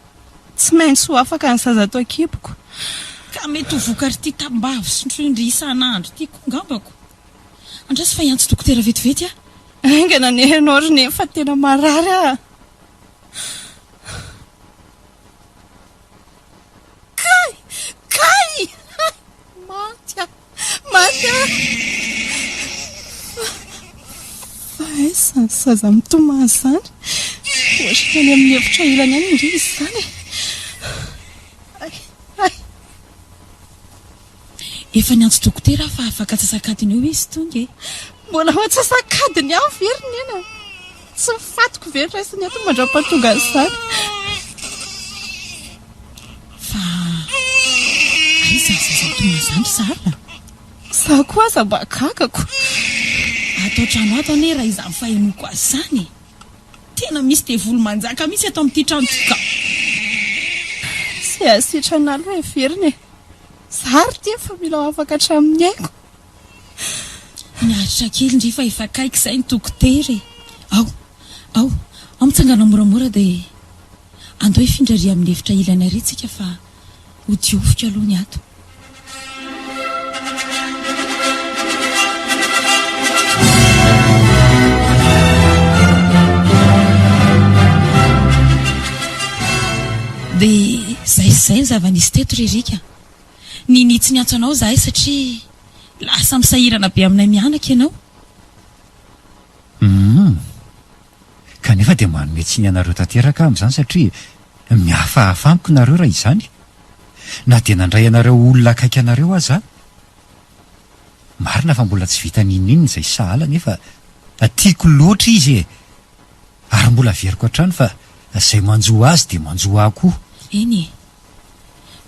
tsy maintsy ho afaka ny zaza ato an-kiboko. Ka mety ho vokatr'ity tambavy sotroin-dry isan'andro ity koa angambako. Andraso fa hiantso dokotera vetivety aho. Haingana anie ianao ry Neny fa tena marary aho a! Kay! Kay! Hay! Maty aho! Maty aho! Fa, fa aiza izany zaza mitomany izany? Ohatran'ny any amin'ny efitra ilany any ange izy izany e! Hay! Hay! Efa niantso dokotera aho fa afaka antsasak'adiny eo izy tonga e! Mbola ho antsasak'adiny ihany ve ry Neny a? Tsy ny fatiko ve no raisiny eto mandra-pahatonga an'izany? Fa aiza ny zaza mitomany izany ry sahala? Izaho koa aza mba gagako. Ato an-trano ato anie raha izany fahenoako azy izany e! Tena misy devoly manjaka mihitsy ato amin'ity trano ity ka! Tsy hasitrana aloha heverina e! Za ary ity efa mila ho afaka hatramin'ny aiko. Miaritra kely ndry fa efa akaiky izay ny dokotera e! Ao, ao, ao mitsangana moramora dia andao hifindra ary amin'ny efitra ilany ary tsika fa ho dioviko aloha ny ato. Dia izay sy izay ny zava-nisy teto ry Eric a! Ninia tsy niantso anao izahay satria lasa misahirana be aminay mianaka ianao. Humm. Kanefa dia manome tsiny anareo tanteraka aho amin'izany satria mihafahafa amiko nareo raha izany. Na dia nandray anareo ho olona akaiky anareo aza aho. Marina fa mbola tsy vita n'inon'inona izay sahala nefa tiako loatra izy e! Ary mbola averiko hatrany fa izay manjo azy dia manjo ahy koa. Eny e!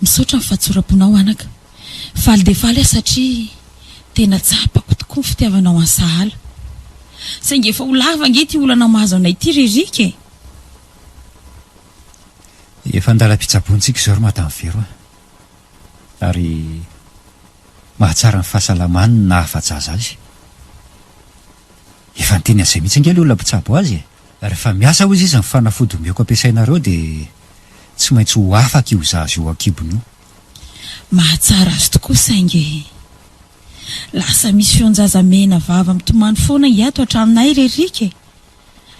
Misaotra ny fahatsoram-ponao anaka. Faly dia faly aho satria tena tsapako tokoa ny fitiavanao an'i Sahala. Saingy efa ho lava ange ity olana mahazo anay ity ry Eric e! Efa an-dalam-pitsaboantsika izao ry Madame Vero a! Ary mahatsara ny fahasalamany ny nahafa-jaza azy. Efa niteny an'izay mihitsy ange ilay olona mpitsabo azy e! Rehefa miasa hozy izy ny fanafody omeko ampiasainareo dia tsy maintsy ho afaka io zaza io an-kibony io. Mahatsara azy tokoa saingy lasa misy feon-jaza mena vava mitomany foana hiato hatraminay re Eric e!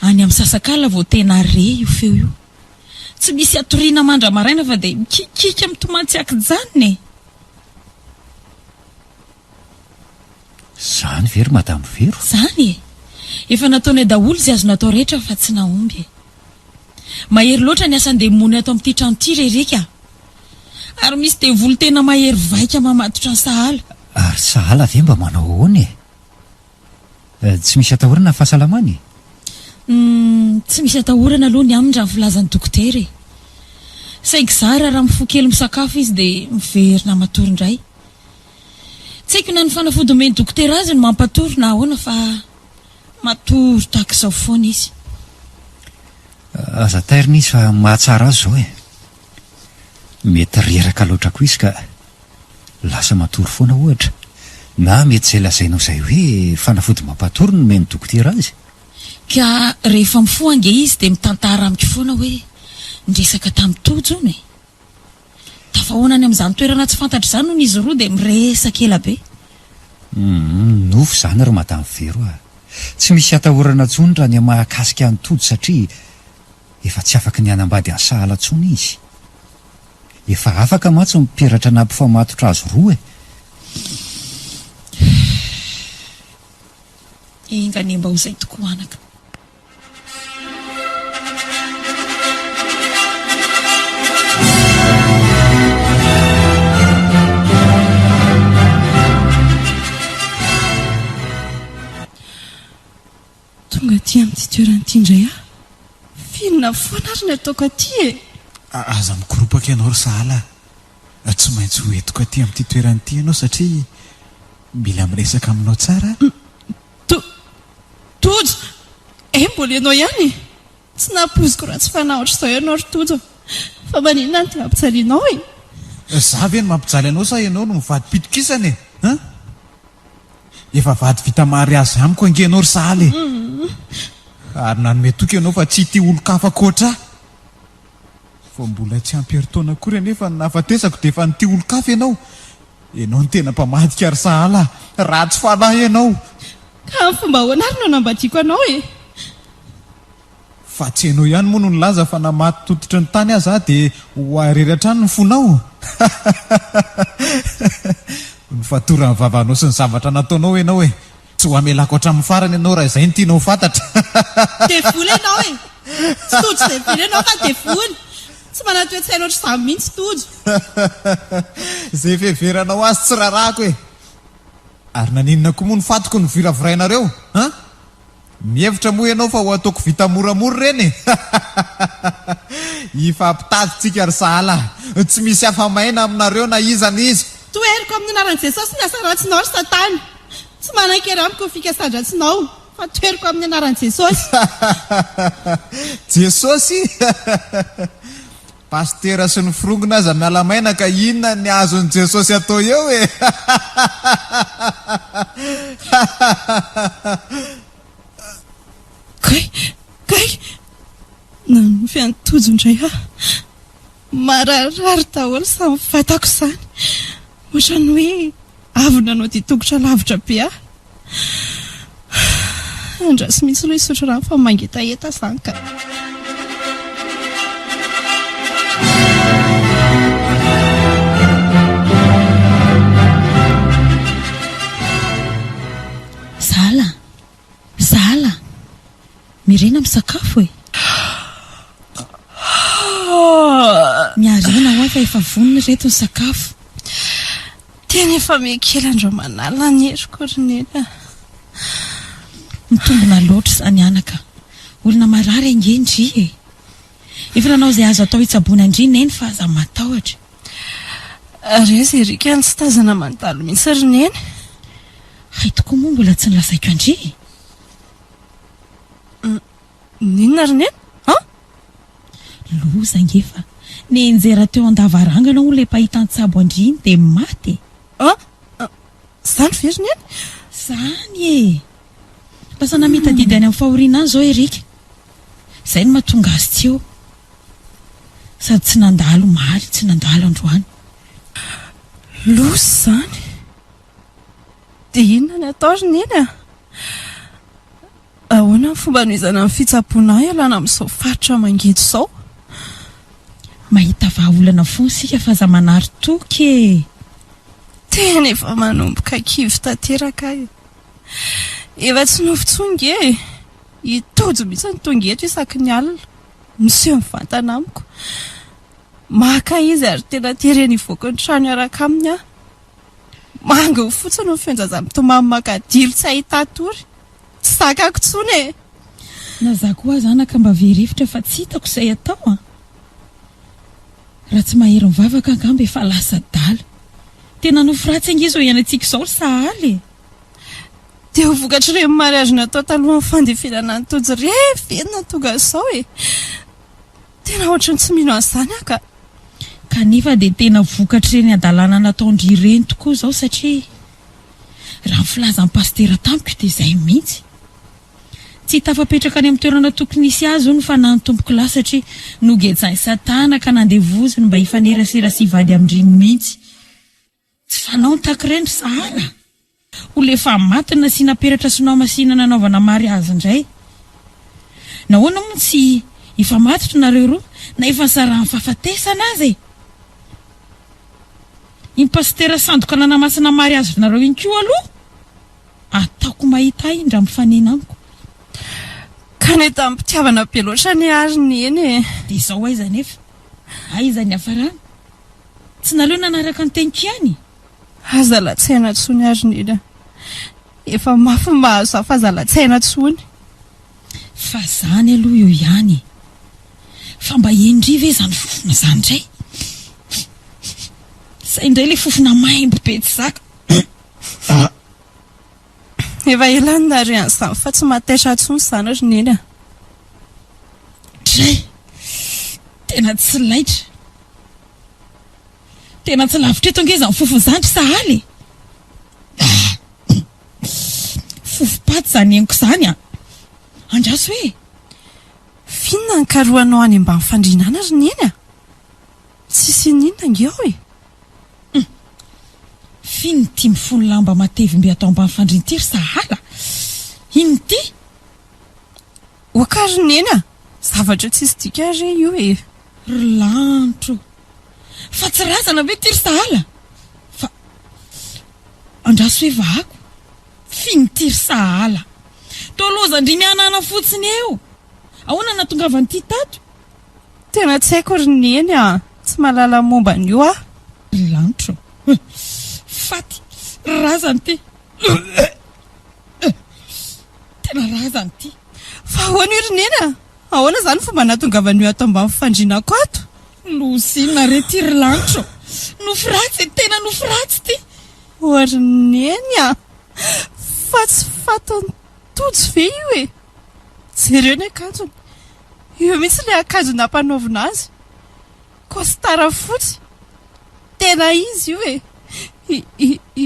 Any amin'ny sasak'alina vao tena re io feo io. Tsy misy hatoriana mandra-maraina fa dia mikikiaka mitomany tsy an-kijanona e! Zany ve ry Madame Vero? Zany e! Efa nataonay daholo izay azo natao rehetra fa tsy nahomby e! Mahery loatra ny asan-demony ato amin'ity trano ity re Eric a! Ary misy devoly tena mahery vaika mamatotra an'i Sahala. Ary Sahala ve mba manao ahoana e? Tsy misy atahorana ny fahasalamany e? Humm, tsy misy atahorana aloha ny aminy raha ny filazan'ny dokotera e! Saingy zara raha mifoha kely misakafo izy dia miverina matory indray. Tsy haiko na ny fanafody omen'ny dokotera azy no mampatory na ahoana fa matory tahaka izao foana izy. Aza tairina izy fa mahatsara azy izao e! Mety reraka loatra koa izy ka lasa matory foana ohatra. Na mety izay lazainao izay hoe fanafody mampatory no nomen'ny dokotera azy. Ka rehefa mifoha ange izy dia mitantara amiko foana hoe niresaka tamin'i Tojo hono e! Tafahoana any amin'izany toerana tsy fantatra izany hono izy roa dia miresaka ela be. Humm, nofy izany ry Madame Vero a! Tsy misy atahorana intsony raha ny mahakasika an'i Tojo satria efa tsy afaky ny hanambady an'i Sahala intsony izy. Efa afaka mantsy ny peratra nampifamatotra azy roa e! Enga anie mba ho izay tokoa anaka. Tonga aty amin'ity toerana ity indray aho. F'inona foana ary ny ataoko aty e? Aza mikoropaka ianao ry Sahala a! Tsy maintsy ho entiko aty amin'ity toerana ity ianao satria mila miresaka aminao tsara aho. To, Tojo! Eh mbola ianao ihany e! Tsy nampoiziko ratsy fanahy ohatr'izao ianao ry Tojo a! Fa maninona no dia ampijalianao e? Za ve no mampijaly anao sa ianao no mivadi-pitokisana e? Hein? Efa vady vita mariazy amiko ange ianao ry Sahala e! Ary nanome toky ianao fa tsy hitia olon-kafa ankoatra ahy. Vao mbola tsy ampy herintaona akory anefa ny nahafatesako dia efa nitia olon-kafa ianao. Ianao no tena mpamadika ry Sahala a! Ratsy fanahy ianao! Ka amin'ny fomba ahoana ary no hanambadiako anao e? Fa tsy ianao ihany moa no nilaza fa na maty tototry ny tany aza aho dia ho ahy irery hatrany ny fonao? Nifatoran'ny vavanao sy ny zavatra nataonao ianao e! Tsy ho hamelako hatramin'ny farany ianao raha izay no tianao ho fantatra. Devoly ianao e! Tsy Tojo devoly ianao fa devoly! Tsy manan-toe-tsaina ohatr'izany mihitsy Tojo. Izay fiheveranao azy tsy rarahako e! Ary naninona koa moa ny fatiko no viravirainareo? An? Mihevitra moa ianao fa ho ataoko vita moramora ireny e? Hifampitady tsika ry sahala a! Tsy misy afa-maina aminareo na iza na iza! Toheriko amin'ny anaran'i Jesosy ny asa ratsinao ry satana! Tsy manan-kery amiko ny fikasan-dratsinao fa toheriko amin'ny anaran'i Jesosy! Jesosy? Pasitera sy ny forongony aza miala maina ka inona ny azon'i Jesosy atao eo e! Kay! Kay! Nanonofy an'i Tojo indray aho. Mararirary daholo izany vatako izany. Ohatran'ny hoe avy nanao dia tongotra lavitra be aho. Andraso mihitsy aloha hisotro rano fa mangetaheta izany ka. Zala! Zala! Mirena misakafo e! Miarena hoa fa efa vonona ireto ny sakafo. Tena efa miha-kely andro aman'alina ny heriko ry Neny a! Mitombina loatra izany anaka. Olona marary ange ndry e! Efa nanao izay azo atao hitsaboana an-dry Neny fa aza matahotra. Ary aiza i Eric no tsy tazana mandalo mihitsy ry Neny? Hay tokoa moa mbola tsy nolazaiko an-dry e! N'inona ry neny an? Loza ange fa nianjera teo an-davarangana hono ilay mpahita an-tsabo an-dry iny dia maty e! An? Izany ve ry neny? Izany e! Lasa namita adidy any amin'ny fahoriana any izao Eric. Izay no mahatonga azy tsy eo. Sady tsy nandalo omaly, tsy nandalo androany. Loza izany! Dia inona ny atao ry neny a? Ahoana ny fomba hanohizana ny fitsaboana ahy hialana amin'izao faritra mangidy izao? Mahita vahaolana foana isika fa aza manary toky e! Tena efa manomboka kivy tanteraka aho e! Efa tsy nofy intsony nge e! I Tojo mihitsy no tonga eto isaky ny alina, miseho mivantana amiko. Maka izy ary tena tereny hivoaka ny trano hiaraka aminy aho. Manginy fotsiny ny feon-jaza mitomany makadilo tsy ahita-tory. Tsy zakako intsony e! Na za koa aza anaka mba very hevitra fa tsy hitako izay atao an! Raha tsy mahery mivavaka angamba efa lasa adala. Tena nofy ratsy ange izao iainantsika izao ry Sahala e! Dia ho vokatr'ireny mariage natao talohan'ny fandevenana an'i Tojo ireny ve no nahatonga an'izao e? Tena ohatran'ny tsy mino an'izany aho ka! Kanefa dia tena vokatr'ireny hadalana nataon-dry ireny tokoa izao satria raha ny filazan'ny pasitera tamiko dia izay mihitsy. Tsy tafapetraka any amin'ny toerana tokony hisy azy hono ny fanahin'ny tompokolahy satria nogejain'i Satana ka nandevoziny mba hifanerasera sy hivady amin-dry mihitsy. Tsy fanao ny tahaka ireny ry sahala. Olona efa maty no nasiana peratra sy nohamasina nanaovana mariazy indray. Nahoana moa tsy hifamatotra nareo roa na efa nisarahan'ny fahafatesana aza e? Iny pasitera sandoka nanamasina mariazy nareo iny koa aloha ataoko mahita ahy iny raha mifanena amiko. Ka ny tamim-pitiavana be loatra anie ary neny e! Dia izao aiza anefa? Aiza ny hiafarana? Tsy naleo nanaraka ny teniko ihany? Aza latsaina tsony ary Neny a! Efa mafy ny mahazo ahy fa aza latsaina tsony. Fa zany aloha eo ihany e! Fa mba henry ve zany fofona zany indray? Zay indray le fofona maimbo be tsy zaka. Efa ela no nahare an'izany fa tsy mahataitra intsony izany ry Neny a! Dray! Tena tsy laitra. Tena tsy lavitra eto ange izany fofona izany ry Sahala e! Fofom-paty izany henoko izany an! Andraso e! F'inona no karohanao any ambany fandriana any ry Neny a? Tsisy ininona ange ao e! Hum! F'inona ity mifono lamba matevim-be ato ambany fandriana ity ry Sahala? Inona ity? Oka ry Neny a! Zavatra tsisy dikany re io e! Ry lanitra o! Fa tsy razana ve ity ry Sahala? Fa andraso hoe vahako. F'inona ity ry Sahala? Toa lozan-dry mihanahana fotsiny eo! Ahoana no nahatongavan'ity tato? Tena tsy haiko ry Neny a! Tsy mahalala ny momba an'io aho. Ry lanitra o! Faty! Razana ity! Tena razana ity! Fa ahoana io ry Neny a? Ahoana izany fomba nahatongavan'io ato ambany fandrianako ato? Loza inona re ity ry lanitra o! Nofy ratsy e! Tena nofy ratsy ity! O ry Neny a! Fa tsy fatin'i Tojo ve io e? Jereo ny akanjony! Io mihitsy ilay akanjo nampanaovina azy! Costard fotsy! Tena izy io e! I, i, i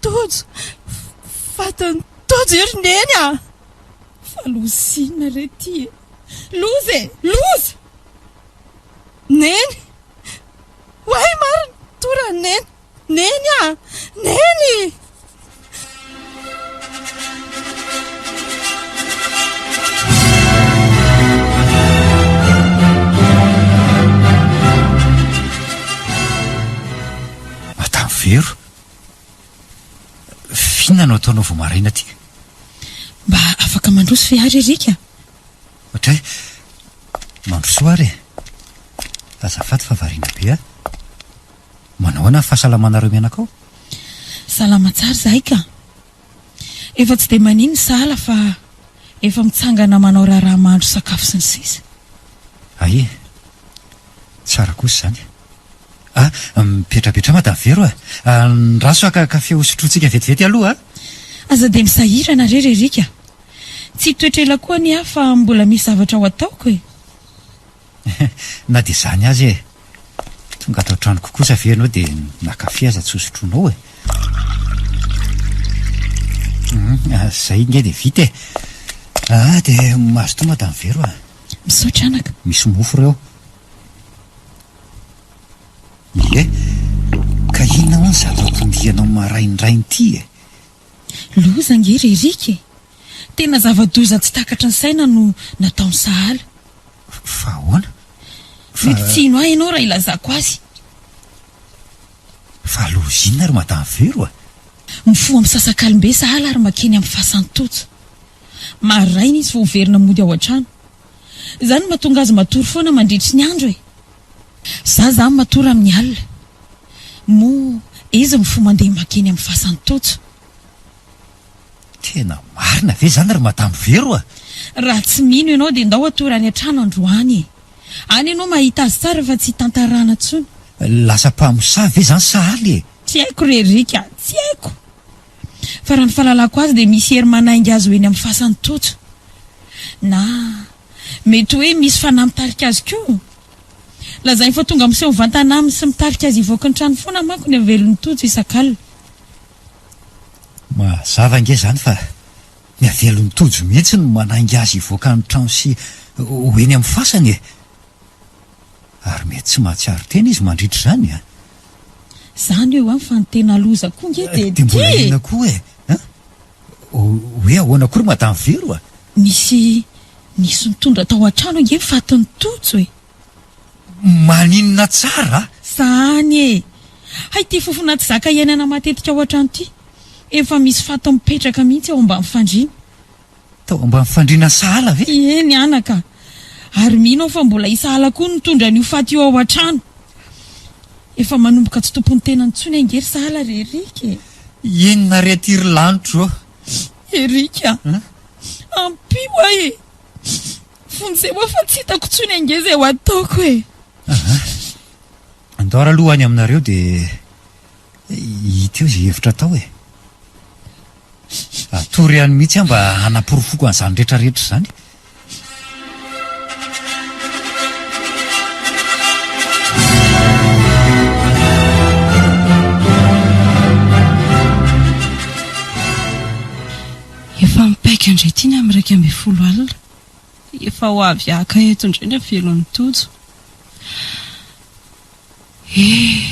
Tojo! Fatin'i Tojo io ry Neny a! Fa loza inona re ity e! Loza e! Loza! Neny! Oay marina! Torany Neny! Neny a! Neny! Madame Vero, f'inona no ataonao vao maraina aty? Mba afaka mandroso ve ary Eric a? Ohatray, mandrosoa ary e! Azafady fa variana be aho. Manao ahoana ny fahasalamanareo mianaka ao? Salama tsara izahay ka! Efa tsy dia manino ny sahala fa efa mitsangana manao raharaha mahandro sakafo sy ny sisa. Hay e! Tsara kosa izany. Ah, mipetrapetraha Madame Vero a! Andraso haka kafe hosotrointsika vetivety aloha a! Aza dia misahirana re ry Eric a! Tsy hitoetra ela koa anie aho fa mbola misy zavatra ho ataoko e! Na dia izany aza e! Tonga ato an-tranoko kosa ve ianao dia na kafe aza tsy hosotroinao e? Hum, izay ange dia vita e! Ah, dia mazotoa Madame Vero a! Misaotra anaka. Misy mofo ireo. Ie, ka inona hono izato anton-dianao maraindraina ity e? Loza ange ry Eric e! Tena zava-doza tsy takatry ny saina no nataon'i Sahala. Fa ahoana? Fa. Mety tsy hino ahy ianao raha ilazako azy. Fa loza inona ry Madame Vero a? Mifoha misasakalim-be Sahala ary makeny amin'ny fasan'i Tojo. Maraina izy vao miverina mody ao an-trano. Izany no mahatonga azy matory foana mandritry ny andro e! Za zany matory amin'ny alina. Moa izy mifoha mandeha makeny amin'ny fasan'i Tojo. Tena marina ve izany ry Madame Vero a? Raha tsy mino ianao dia ndao hatory any an-trano androany e! Any ianao mahita azy tsara fa tsy hitantarana intsony. Lasa mpamosavy ve izany sahala e? Tsy haiko re Eric a! Tsy haiko! Fa raha ny fahalalako azy dia misy hery manainga azy ho eny amin'ny fasan'i Tojo. Na mety hoe misy fanahy mitarika azy koa. Lazainy fa tonga miseho mivantana aminy sy mitarika azy hivoaka ny trano foana manko ny avelon'i Tojo isak'alina. Mazava ange izany fa ny avelon'i Tojo mihitsy no manainga azy hivoaka ny trano sy ho eny amin'ny fasany e! Ary mety tsy mahatsiaro tena izy mandritra izany a! Izany eo an fa ny tena loza koa nge dia Dia mbola ity e! inona koa e? An? Hoe ahoana koa ry Madame Vero a? Nisy nisy nitondra tao an-trano ange ny fatin'i Tojo e! Maninona tsara a! Zany e! Hay ity fofona tsy zaka iainana matetika ao an-trano ity, efa misy faty mipetraka mihitsy ao ambany fandriana. Tao ambany fandriana sahala ve? Eny anaka! Ary mino aho fa mbola i Sahala koa no nitondra an'io faty io ao an-trano. Efa manomboka tsy tompon'ny tenany intsony ange ry Sahala ry Eric e! Inona re ity ry lanitro ô? Eric a! Ampio aho e! Vonjeo aho fa tsy hitako intsony ange izay ho ataoko e! Aha. Andao ary aloha any aminareo dia hita eo izay hevitra atao e! Atory ihany mihitsy aho mba hanaporofoko an'izany rehetra rehetra izany. Efa mipaika indray ity ny amin'ny 11 alina. Efa ho avy haka eto indray ny avelon'i Tojo. Eh,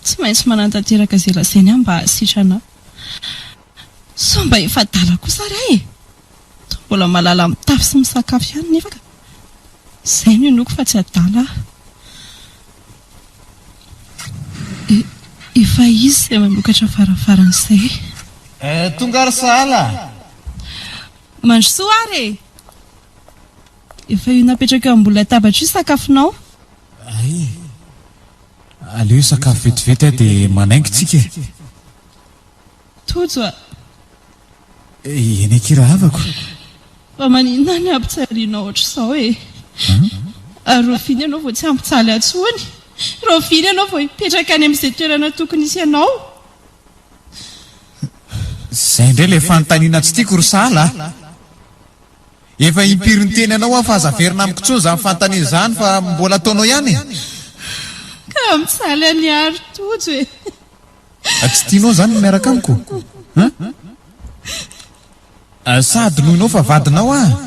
tsy maintsy manatanteraka izay lazainy aho mba hahasitrana ahy. Sao mba efa adala kosa ary aho e! Toa mbola mahalala mitafy sy misakafo ihany nefa ka. Izay no inoako fa tsy adala aho. E, efa izy izay manokatra varavarana izay. Eh, tonga ary sahala a! Mandrosoa ary e! Efa io napetraka eo ambony latabatra io sakafonao. Ay! Aleo hisakafo vetivety aho dia manainga tsika e! Tojo a! Eny akia rahavako. Fa maninona ny ampijalianao ohatr'izao e? Ary rahoviana ianao vao tsy hampijaly ahy intsony? Rahoviana ianao vao hipetraka any amin'izay toerana tokony hisy anao? Izay indray ilay fanontaniana tsy tiako ry sahala a! Efa impiry niteny anao aho fa aza averina amiko intsony izany fanontaniana izany fa mbola ataonao ihany e! Ka mijaly an'i Ary Tojo e! Tsy tianao izany ny miaraka amiko? Hein? Sa adinoinao fa vadinao aho?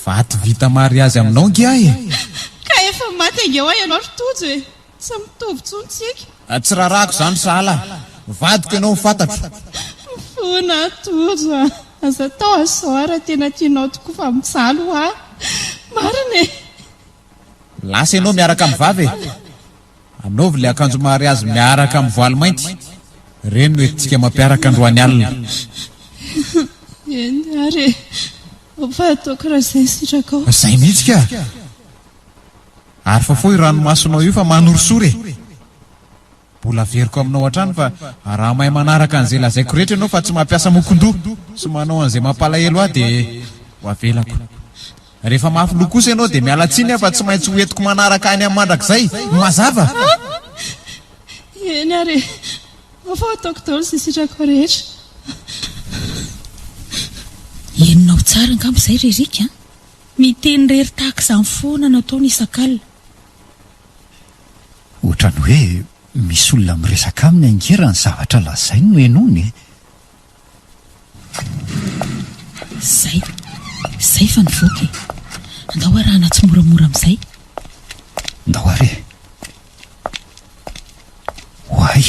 Vato vita mariazy aminao ange aho e! Ka efa maty ange hoa ianao ry Tojo e! Tsy mitovy intsony tsika. Tsy rarahako izany sahala. Vadiko ianao no fantatro. Mifona Tojo a! Aza atao an'izao aho raha tena tianao tokoa fa mijaly hoa. Marina e! Lasa ianao miaraka amin'ny vavy e! Anaovy ilay akanjo mariazy miaraka amin'ny voaly mainty. Ireny no entintsika mampiaraka androany alina. Eny ary e! Fa ataoko raha izay ny sitrakao. Izay mihitsy ka! Ary fafao io ranomasonao io fa manorisory e! Mbola averiko aminao hatrany fa raha mahay manaraka an'izay lazaiko rehetra ianao fa tsy mampiasa mokondoha sy manao an'izay mampalahelo ahy dia ho avelako. Rehefa mafy loha kosa ianao dia miala tsiny aho fa tsy maintsy ho entiko manaraka any amin'ny mandrakizay. Mazava? Eny ary e! Ao fa ataoko daholo izay sitrakao rehetra. Henonao. tsara angamba izay ry Eric an! Miteny irery tahaka izany foana no ataony isak'alina. Ohatran'ny hoe misy olona miresaka aminy ange raha ny zavatra lazainy no henoina e! Zay, zay fa nivoaka e! Andao arahana tsimoramora amin'izay. Ndao ary e! Oay!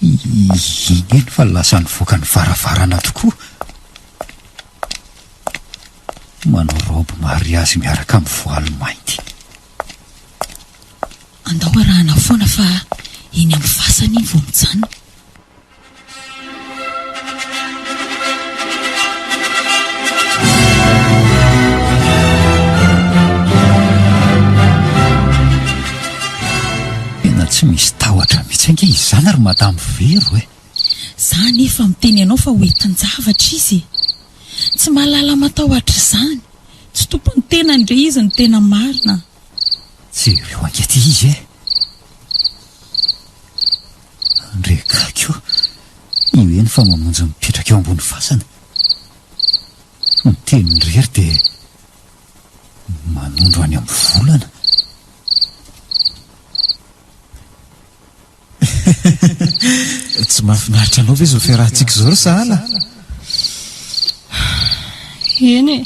Iny eny fa lasa nivoaka ny varavarana tokoa. Manao raoby mariazy miaraka amin'ny voaly mainty. Andao arahana foana fa eny amin'ny fasana iny vao mijanona. Tena tsy misy tahotra mihitsy ange izany ry Madame Vero e! Za anefa miteny anao fa ho entin-javatra izy e! Tsy mahalala matahotra izany, tsy tompon'ny tenany re izy no tena marina. Jereo ange ity izy e! Ndry gaigy o! Io eny fa mamonjy mipetraka eo ambony fasana. Miteny irery dia manondro any amin'ny volana. Tsy mahafinaritra anao ve izao fiarahantsika izao ry sahala? Eny e!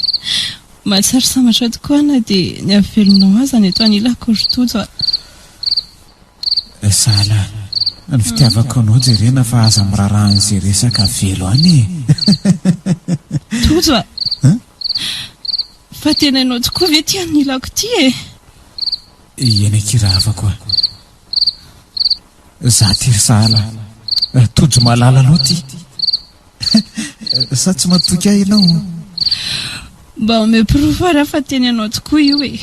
Mahatsiaro sambatra tokoa aho na dia ny havelonao aza no eto anilako ry Tojo a! Sahala ny fitiavako anao jerena fa aza miraharaha an'izay resaka velo any e! Tojo a! Fa tena ianao tokoa ve ity anilako ity e? Eny akia rahavako a! Za ty ry sahala Tojo malala anao ty! Sa tsy matoky ahy ianao? Mba omeo porofo ary aho fa tena ianao tokoa io e!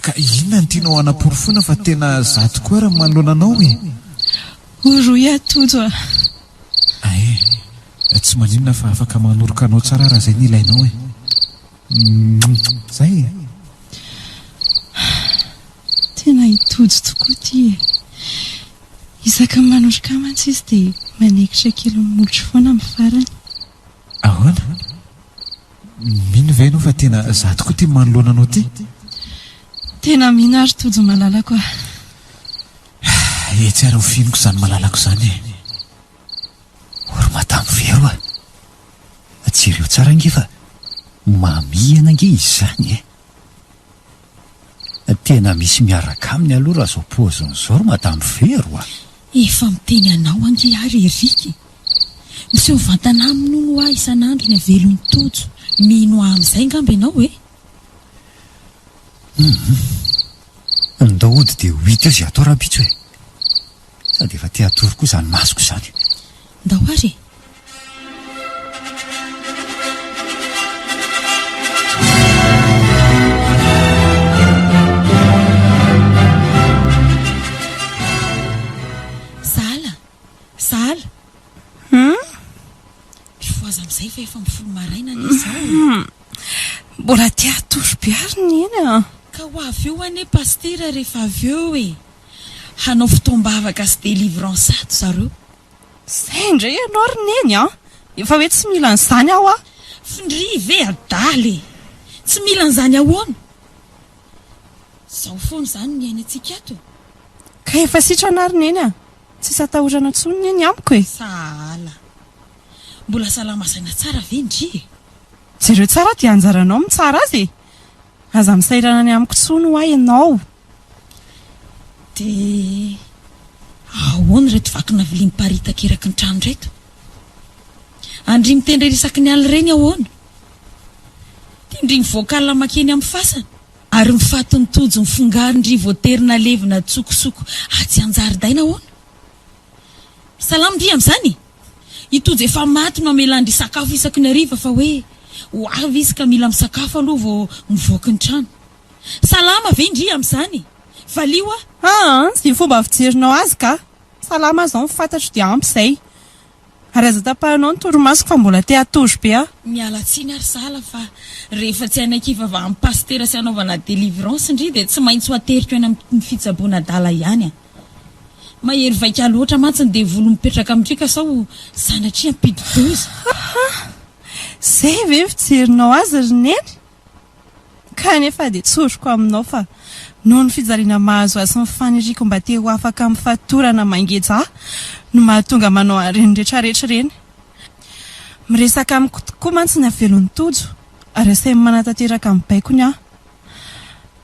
Ka inona no tianao hanaporofoana fa tena za tokoa ary manoloana anao e? Orohy aho Tojo a! Ae, tsy maninona fa afaka manoroka anao tsara raha zay no ilainao e! Zay e! Tena i Tojo tokoa ity e! Isaky ny manoroka ahy mantsy izy dia manekitra kely ny molotro foana amin'ny farany. Ahoana? Mino ve ianao fa tena za tokoa ity manoloana anao ity? Tena mino aho ry Tojo malalako a! Etsy ary ho finiko izany malalako izany e! O ry Madame Vero a! Jereo tsara ange fa mamihana ange izy izany e! Tena misy miaraka aminy aloha raha izao paoziny izao ry Madame Vero a! Efa miteny anao ange aho ry Eric e! Miseho mivantana aminy hono hoa isan'andro ny avelon'i Tojo. Mino ahy amin'izay angamba ianao e? Hum! Ndao hody dia ho hita eo izay atao rahampitso e! Sady efa te hatory koa izany masoko izany. Ndao ary e! Sahala! Sahala! Hum? Mifohaza amin'izay fa efa mifoha maraina anie izao e! Mbola te hatory be ary Neny a! Ka ho avy eo anie Pasitera rehefa avy eo e! Hanao fotoam-bavaka sy délivrance ato zareo. Zay indray ianao ry Neny a! Efa hoe tsy mila an'izany aho a! F'ndry ve adala e! Tsy mila an'izany ahoana? Zao foana izany ny iainantsika ato e! Ka efa sitrana ary Neny a! Tsisy atahorana intsony Neny amiko e! Sahala. Mbola salama saina tsara ve ndry e? Jereo tsara dia anjaranao mitsara azy e! Aza misahirana ny amiko intsony hoa ianao. Dia ahoana ireto vakina vilia miparitaka eraky ny trano ireto? Andry mitendry ery isaky ny alina ireny ahoana? Dia ndry mivoaka alina makeny amin'ny fasana? Ary ny fatin'i Tojo mifongaro ndry voatery nalevina an-tsokosoko atsy an-jaridaina ahoana? Salama ndry amin'izany e! I Tojo efa maty no amelan-dry sakafo isaky ny hariva fa hoe ho avy izy ka mila misakafo aloha vao mivoaka ny trano. Salama ve ndry amin'izany e? Valio aho! Aa, izay fomba fijerinao azy ka! Salama aho izao ny fantatro dia ampy izay. Ary aza tapahinao ny torimasoko fa mbola te hatory be aho. Miala tsiny ary sahala fa rehefa tsy hanaiky hivavahan'ny pasitera sy hanaovana délivrance ndry dia tsy maintsy ho ateriko any amin'ny fitsaboana adala ihany an! Mahery vaika loatra mantsy ny devoly mipetraka amin-dry ka sao sanatria hampidi-doza. Aha! Izay ve ny fijerinao azy ry Neny? Kanefa dia tsoriko aminao fa noho ny fijaliana mahazo ahy sy ny faniriako mba te ho afaka amin'ny fatorana mangeja ahy no mahatonga manao an'ireny retraretra ireny. Miresaka amiko tokoa mantsy ny havelon'i Tojo ary asainy manatanteraka ny baikony aho.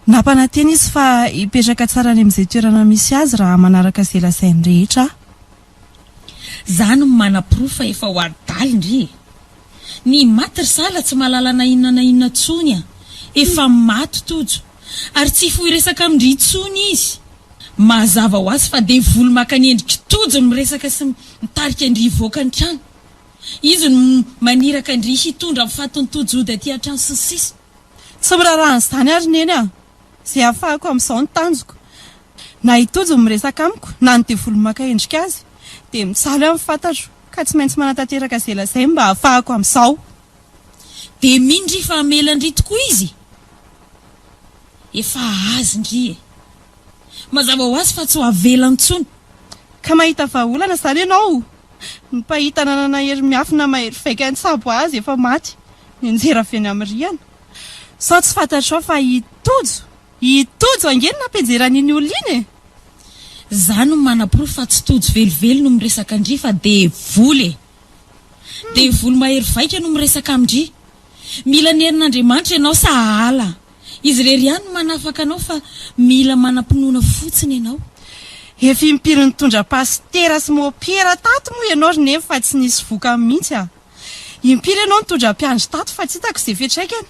Nampanantena izy fa hipetraka tsara any amin'izay toerana misy azy raha manaraka izay lazainy rehetra aho. Za no manaporofo fa efa ho adala ndry e! Ny maty ry sahala tsy mahalala na inona na inona tsony a! Efa maty Tojo! Ary tsy hifoha hiresaka amin-dry intsony izy! Mazava ho azy fa devoly maka ny endrik'i Tojo no miresaka sy mitarika an-dry hivoaka ny trano. Izy no maniraka an-dry hitondra ny fatin'i Tojo hody aty an-trano sy ny sisa. Tsy miraharaha an'izany ary Neny a! Izay ahafahako amin'izao ny tanjoko. Na i Tojo no miresaka amiko na ny devoly maka endrika azy dia mijaly aho ny fantatro ka tsy maintsy manatanteraka izay lazainy mba hahafahako amin'izao. Dia mino ndry fa hamela ndry tokoa izy? Efa azy ndry e! Mazava ho azy fa tsy ho avelany intsony. Ka mahita vahaolana izany ianao? Ny mpahita nanana hery miafina mahery vaika nitsabo azy efa maty, nianjera avy eny amin'ny rihana. Sao tsy fantatrao fa i Tojo I Tojo ange no nampianjera an'iny olona iny e! Za no manaporofo fa tsy Tojo velively no miresaka an-dry fa devoly e! Devoly mahery vaika no miresaka amin-dry. Mila ny herin'Andriamanitra ianao sahala. Izy irery ihany no manafaka anao fa mila manam-pinoana fotsiny ianao. Efa impiry nitondra pasitera sy mopera tato moa ianao ry Neny fa tsy nisy vokany mihitsy a! Impiry ianao nitondra mpiandry tato fa tsy hitako izay fiantraikany.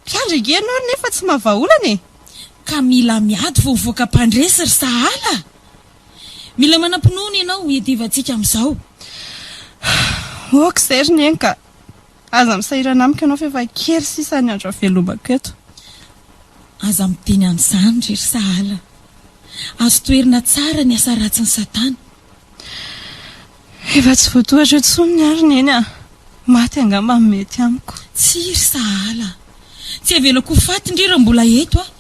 Mpiandry ange ianao ry nefa tsy mahavaolana e! Ka mila miady vao mivoaka mpandresy ry sahala a! Mila manam-pinoana ianao hiadivantsika amin'izao. Ok izay ry neny ka! Aza misahirana amiko ianao fa efa kely sisa ny andro havelomako eto. Aza miteny an'izany ry ry sahala. Azo toherina tsara ny asa ratsin'i satana. Efa tsy voatohatra intsony ny ahy ry Neny a! Maty angamba no mety amiko. Tsia ry sahala a! Tsy avelako ho faty ndry raha mbola eto aho.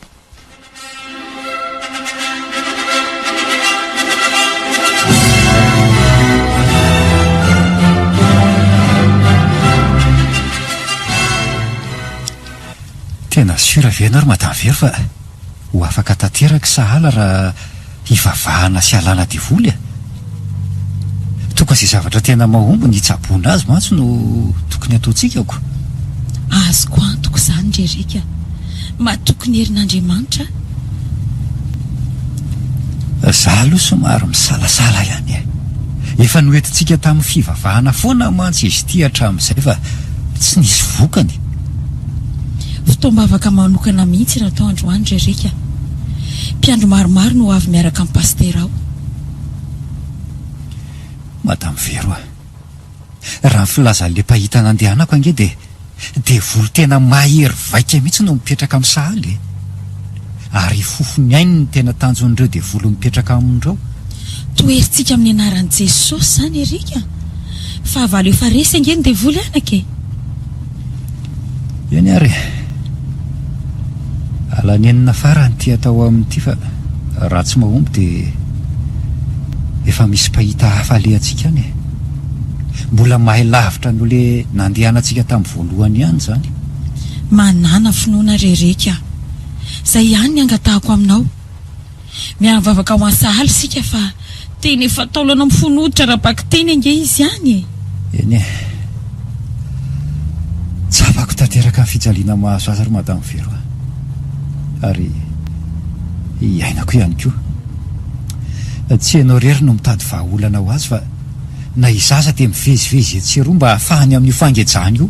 Tena sûr ve ianao ry Madame Vero fa ho afaka tanteraka i Sahala raha hivavahana sy halana devoly e? Tokony izay zavatra tena mahomby ny hitsaboana azy mantsy no tokony ataontsika ko. Azoko antoka izany ry Eric a! Matoky ny herin'Andriamanitra aho. Za aloha somary misalasala ihany e! Efa noentintsika tamin'ny fivavahana foana mantsy izy ity hatramin'izay fa tsy nisy vokany. Fotoam-bavaka manokana mihitsy no atao androany ry Eric a! Mpiandry maromaro no ho avy miaraka amin'i Pasitera ao. Madame Vero a! Raha ny filazan'ilay mpahita nandehanako ange dia devoly tena mahery vaika mihitsy no mipetraka amin'ny sahala e! Ary hifofo ny ainy ny tena tanjon'ireo devoly mipetraka aminy ireo. Toherintsika amin'ny anaran'i Jesosy izany Eric a! Fahavalo efa resy ange ny devoly anaka e! Eny ary e! Alanenina farany ity atao aminy ity fa raha tsy mahomby dia efa misy mpahita hafa alehantsika any e! Mbola mahay lavitra noho le nandehanantsika tamin'ny voalohany ihany izany. Manàna finoana re Reky a! Izay ihany ny angatahako aminao. Miara-mivavaka ho an'i Sahala isika fa tena efa taolana mifono hoditra ara-bakiteny ange izy any e! Eny e! Tsapako tanteraka ny fijaliana mahazo azy ry Madame Vero a! Ary iainako ihany koa. Tsy ianao irery no mitady vahaolana ho azy fa na izaho aza dia mivezivezy etsy sy eroa mba hahafahany amin'io fangejana io.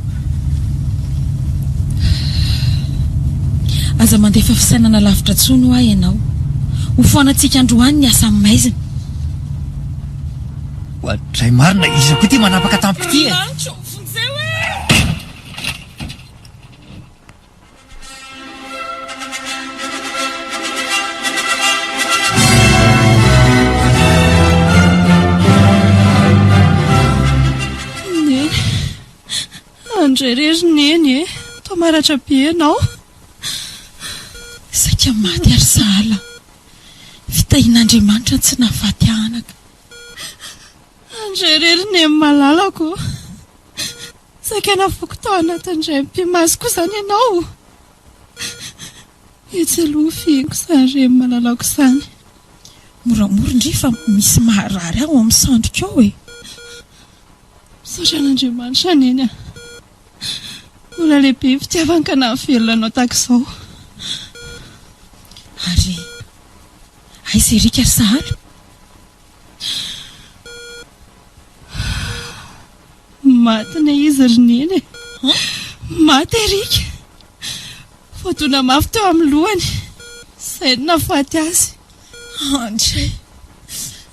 Aza mandefa fisainana lavitra intsony hoa ianao. Ho foanantsika androany ny asa maizina. Oadray marina, iza koa ity manapaka tampoka ity e? Lanitra ô, vonjeo e! Neny, andray re ry Neny e, toa maratra be ianao. Saika maty ary sahala. Fitahian'Andriamanitra ny tsy nahafaty anaka. Andray re ry Neny malalako. Saika navoako tao anatin'indray mipi-maso koa izany ianao. Etsy aloha fihiniko izany reny malalako izany. Moramora ndry fa misy maharary ahy ao amin'ny sandriko ao e. Misaotra an'Andriamanitra Neny a. Mbola lehibe ny fitiavany ka nahavelona anao tahaka izao. Ary aiza Eric ry Sahala? Maty ne izy ry Neny e. Maty Eric. Voadona mafy teo amin'ny lohany. Izay no nahafaty azy. Andray.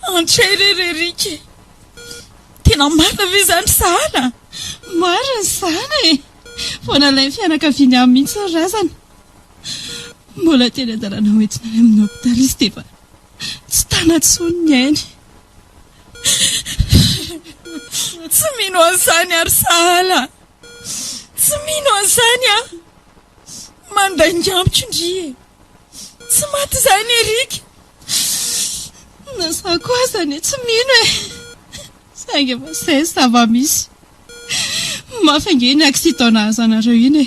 Andray re ry Eric e. Tena marina ve izany ry Sahala? Marina izany e! Vao nalain'ny fianakaviany ahy mihitsy ny razana. Mbola teny an-dalana hoentina any amin'ny hopitaly izy dia efa tsy tana intsony ny ainy. Tsy mino an'izany aho ry Sahala. Tsy mino an'izany aho. Mandainga amiko ndry e. Tsy maty izany Eric. Na izaho koa aza anie tsy mino e. Saingy efa izay ny zava-misy. Mafy ange iny accident nahazo anareo iny e.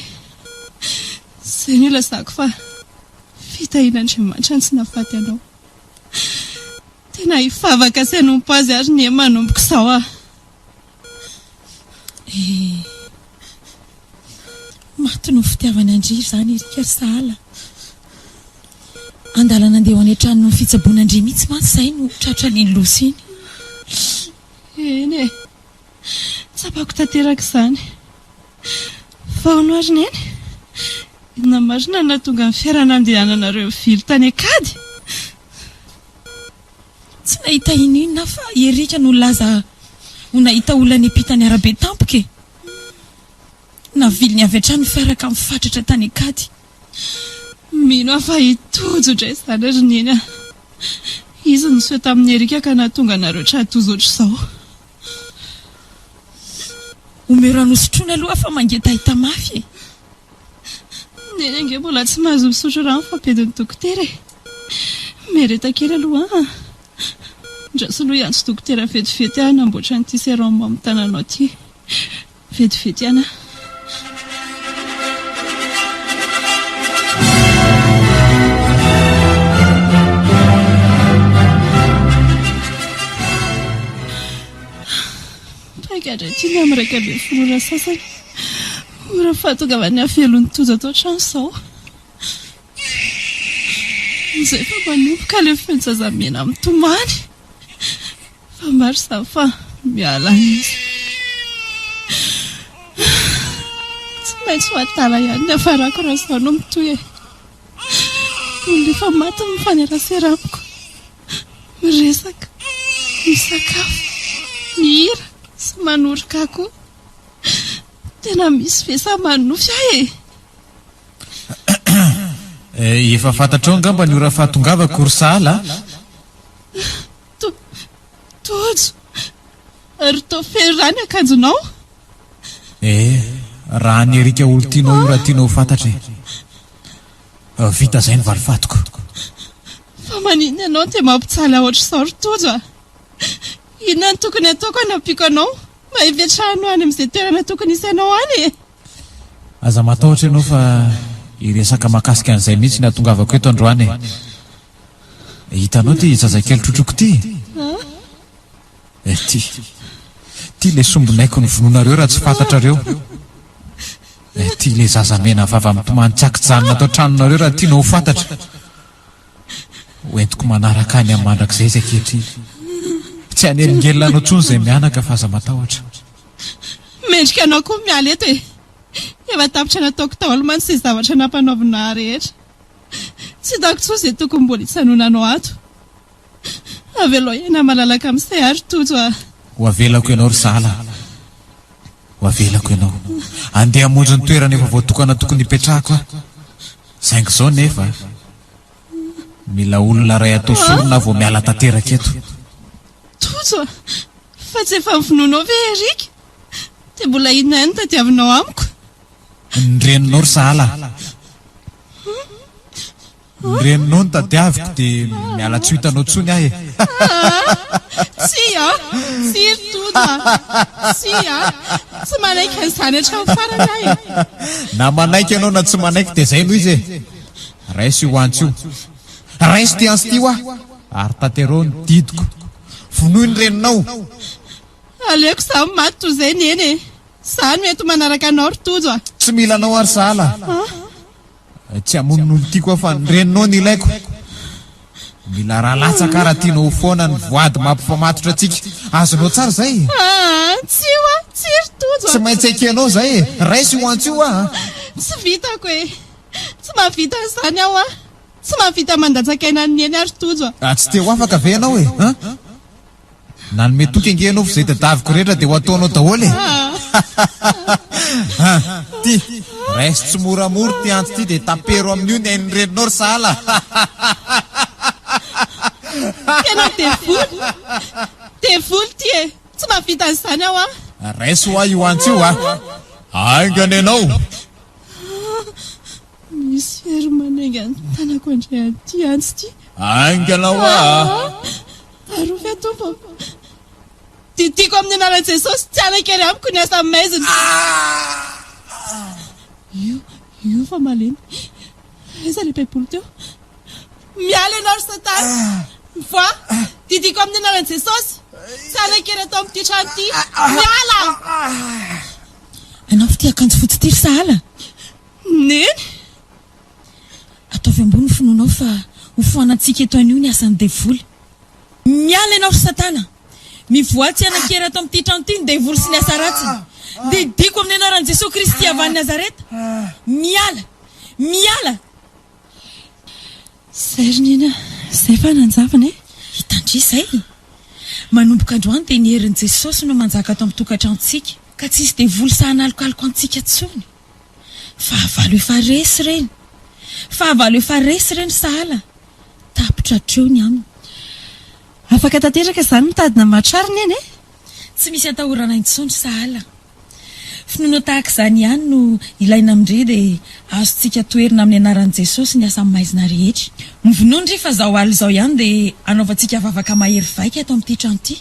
Izay no ilazako fa fitahian'Andriamanitra no tsy nahafaty anao. Tena hivavaka sy hanompo azy ary anie manomboka izao aho. Eh. Maty noho fitiavana an-dry izany Eric ry Sahala. Andalana andeha ho any an-tranon'ny fitsaboana an-dry mihitsy mantsy izahay no tratran'iny loza iny. Eny e. Tsapako tanteraka izany. Fa hono ary Neny, inona marina no nahatonga ny fiara nandehananareo nivily tany an-kady? Tsy nahita inona aho fa i Eric no nilaza ho nahita olona niampita ny arabe tampoka e! Naviliny avy hatrany ny fiara ka nifatratra tany an-kady. Mino aho fa i Tojo indray izany ry Neny a! Izy no niseho tamin'i Eric ka nahatonga anareo tra-doza ohatr'izao. Omeo rano hosotroina aloha fa mangetaheta mafy e! Neny ange mbola tsy mahazo misotro rano fa bedin'ny dokotera e! Miareta kely aloha an! Andraso aloha hiantso dokotera vetivety aho hanamboatra an'ity sérum amin'ny tananao ity. Vetivety ihany aho. Paika indray ity ny amin'ny 11 ora sasany. Ora fahatongavan'ny havelon'ny Tojo ato an-trano izao. Izay fa manomboka ilay feon-jazamena mitomany. Fa maro izany fa miala izy. Tsy maintsy ho adala ihany ny hafarako raha izao no mitohy e. Olona efa maty no mifanerasera amiko. Miresaka, misakafo, mihira sy manoroka ahy koa. Tena misy ve sa manonofy ahy e? Efa fantatrao angamba ny ora fahatongavako ry Sahala a! Tojo, ary toa feno rà ny akanjonao? Eh, raha an'i Eric olon-tianao io raha tianao ho fantatra e! Vita izay ny valifatiko. Fa maninona ianao no dia mampijaly ahy ohatr'izao ry Tojo a? Inona no tokony hataoko hanampiako anao mba hipetrahanao any amin'izay toerana tokony hisy anao any e? Aza matahotra ianao fa hiresaka mahakasika an'izay mihitsy ny hahatongavako eto androany e. Hitanao ity zazakely trotroiko ity? Ity. Ity ilay sombinaiko novonoinareo raha tsy fantatrareo. Ity ilay zaza mena vava mitomany tsy ankijanona ato an-tranonareo raha tianao ho fantatra. Ho entiko manaraka any amin'ny mandrakizay izy ankehitriny. Tsy hanelingelina anao intsony izay mianaka fa aza matahotra. Mendrika anao koa miala eto e! Efa tapitra nataoko daholo mantsy izay zavatra nampanaovina ahy rehetra. Tsy hitako intsony izay tokony mbola hitsanonanao ato. Avelao hiaina malalaka amin'izay aho ry Tojo a! Ho avelako ianao ry Sahala a! Ho avelako ianao. Andeha hamonjy ny toerana efa voatokana tokony hipetrahako aho. Saingy izao nefa, mila olona iray atao sorona aho vao miala tanteraka eto. Tojo a! Fa tsy efa novonoinao ve Eric? Dia mbola inona ihany no tadiavinao amiko? Ny reninao ry Sahala a! Ny reninao no tadiaviko dia miala tsy ho hitanao intsony aho e! Aa! Tsia! Tsia ry Tojo a! Tsia! Tsy manaiky an'izany hatramin'ny farany aho e! Na manaiky ianao na tsy manaiky dia izay no izy e! Raiso io antsy io. Raiso ity antsy ity hoa! Ary tanterao ny didiko. Vonoy ny reninao! Aleoko izaho maty toy izay Neny e! Izaho no ento manaraka anao ry Tojo a! Tsy mila anao ary sahala. Tsy hamono ny olon-tiako aho fa ny reninao no ilaiko. Mila ra latsaka raha tianao ho foana ny voady mampifamatotra antsika. Azonao tsara izay e! Aa, tsia hoa, tsia ry Tojo a! Tsy maintsy ekenao izay e! Raiso io antso io hoa a! Tsy vitako e! Tsy mahavita an'izany aho a! Tsy mahavita mandatsaka aina an'i Neny aho ry Tojo a! Ah, tsy te ho afaka ve ianao e? An? Nanome toky ange ianao fa izay tadiaviko rehetra dia ho ataonao daholo e! An, ty, raiso tsimoramora ity antsy ity dia tapero amin'io ny ain'ny reninao ry sahala a! Tena devoly! Devoly ity e! Tsy mahavita an'izany aho a! Raiso hoa io antsy io a! Haingana ianao! Misy hery manainga ny tanako handray an'ity antsy ity. Haingana hoa a! Arovy aho Tompo ô! Didiako amin'ny anaran'i Jesosy tsy hanan-kery amiko ny asa maizina. Io, io fa malemy. Aiza ilay baiboly teo? Miala ianao ry Satana! Mivoaha! Didiako amin'ny anaran'i Jesosy! Tsy hanan-kery ato amin'ity trano ity! Miala! Anaovy ity akanjo fotsy ity ry sahala. Neny! Ataovy ambony ny finoanao fa ho foanantsika eto anio ny asan'ny devoly. Miala ianao ry satana! Mivoaha tsy hanan-kery ato amin'ity trano ity ny devoly sy ny asa ratsiny. Didiako amin'ny anaran'i Jesoa Kristy avy any Nazareta. Miala! Miala! Zay ry Neny a! Zay fa nanjavona e! Hitan-dry izay! Manomboka androany dia ny herin'i Jesosy no manjaka ato amin'ny tokantranontsika, ka tsy hisy devoly sahy hanalokaloka antsika intsony. Fahavalo efa resy ireny! Fahavalo efa resy ireny sahala! Tapitra hatreo ny aminy. Afaka tanteraka izany mitady namatotra ary Neny e! Tsy misy atahorana intsony sahala. Finoana tahaka izany ihany no ilaina amin-dry dia azontsika toherina amin'ny anaran'i Jesosy ny asa maizina rehetra. Mivonoa ndry fa izao alina izao ihany dia hanaovantsika vavaka mahery vaika ato amin'ity trano ity.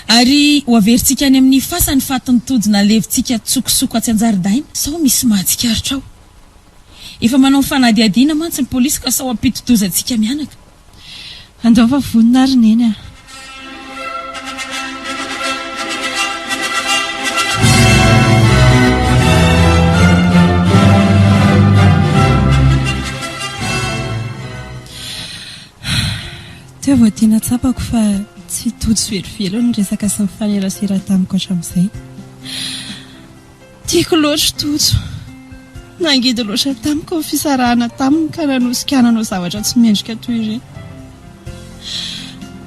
Ary ho averintsika any amin'ny fasany fatin'ny tojo nalevintsika tsokosoko atsy an-jaridaina sao misy mahatsikaritra ao. Efa manao fanadihadiana mantsy ny polisy ka sao hampidi-doza antsika mianaka. Andao fa vonona ary Neny a! Teo vao tena tsapako fa tsy tojo velively ny resaka sy nifanerasera tamiko hatramin'izay. Tiako loatra i Tojo. Nangidy loatra tamiko ny fisarahana taminy ka nanosika ahy nanao zavatra tsy mendrika toy ireny.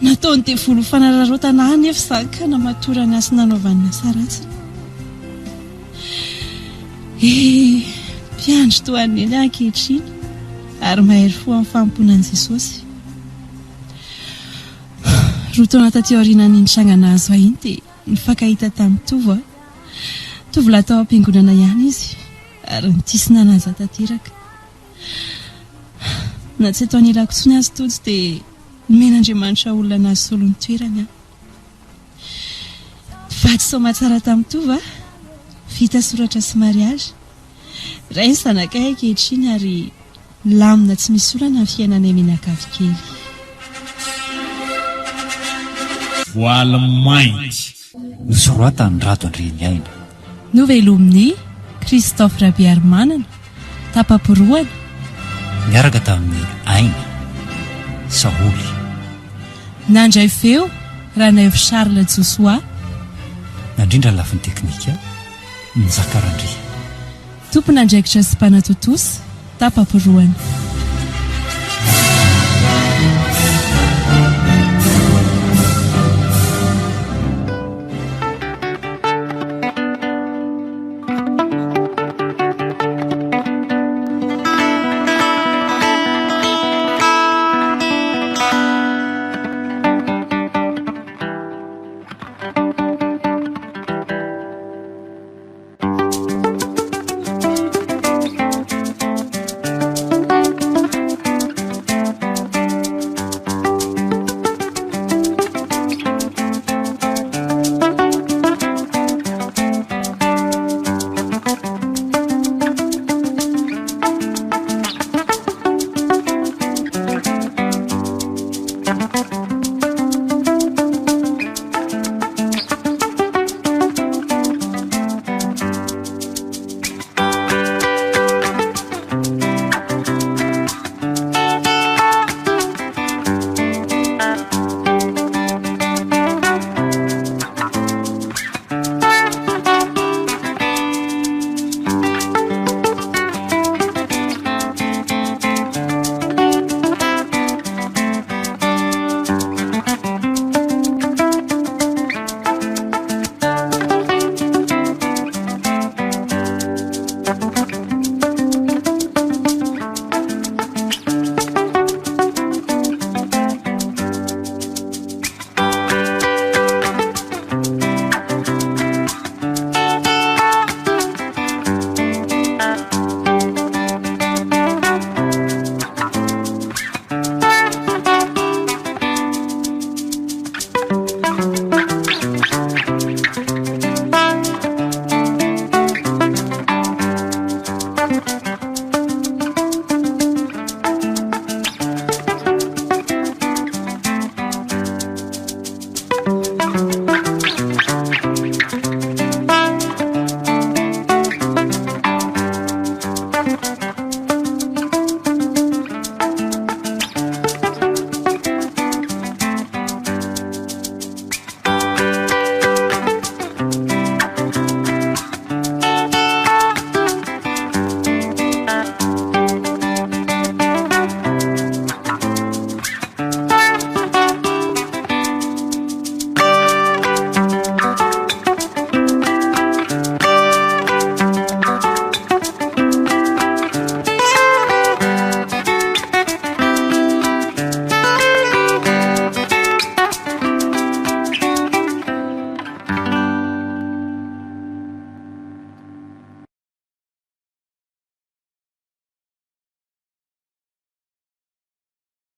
Nataon'ny devoly ho fanararaotana ahy anefa izany ka namatorany ahy sy nanaovany ny asa ratsiny. Eh, mpiandry toa an'i Neny aho ankehitriny ary mahery fo amin'ny fanompoana an'i Jesosy. Roa taona taty aorianan'iny tranga nahazo ahy iny dia nifankahita tamin'i Tovo aho. Tovolahy tao am-piangonana ihany izy ary nitia sy nanaja tanteraka. Na tsy eto anilako intsony aza Tojo dia nomen'Andriamanitra olona nahasolo ny toerany aho. Mpivady soamatsara tamin'i Tovo aho, vita soratra sy mariage. Ray ny zanakay ankehitriny ary milamina tsy misy olana ny fiainanay mianakavy kely. Voaly mainty. Nosoratan'i Rado Andrianiaina. Novelomin'i Christophe Rabearimanana, tapa-porohana. Niaraka tamin'i Aina, Saholy. Nandray feo, Ranaivo Charles Josoa. Nandrindra ny lafiny teknika, Njaka Randria. Tompon'andraikitra sy mpanatontosa, tapa-porohana.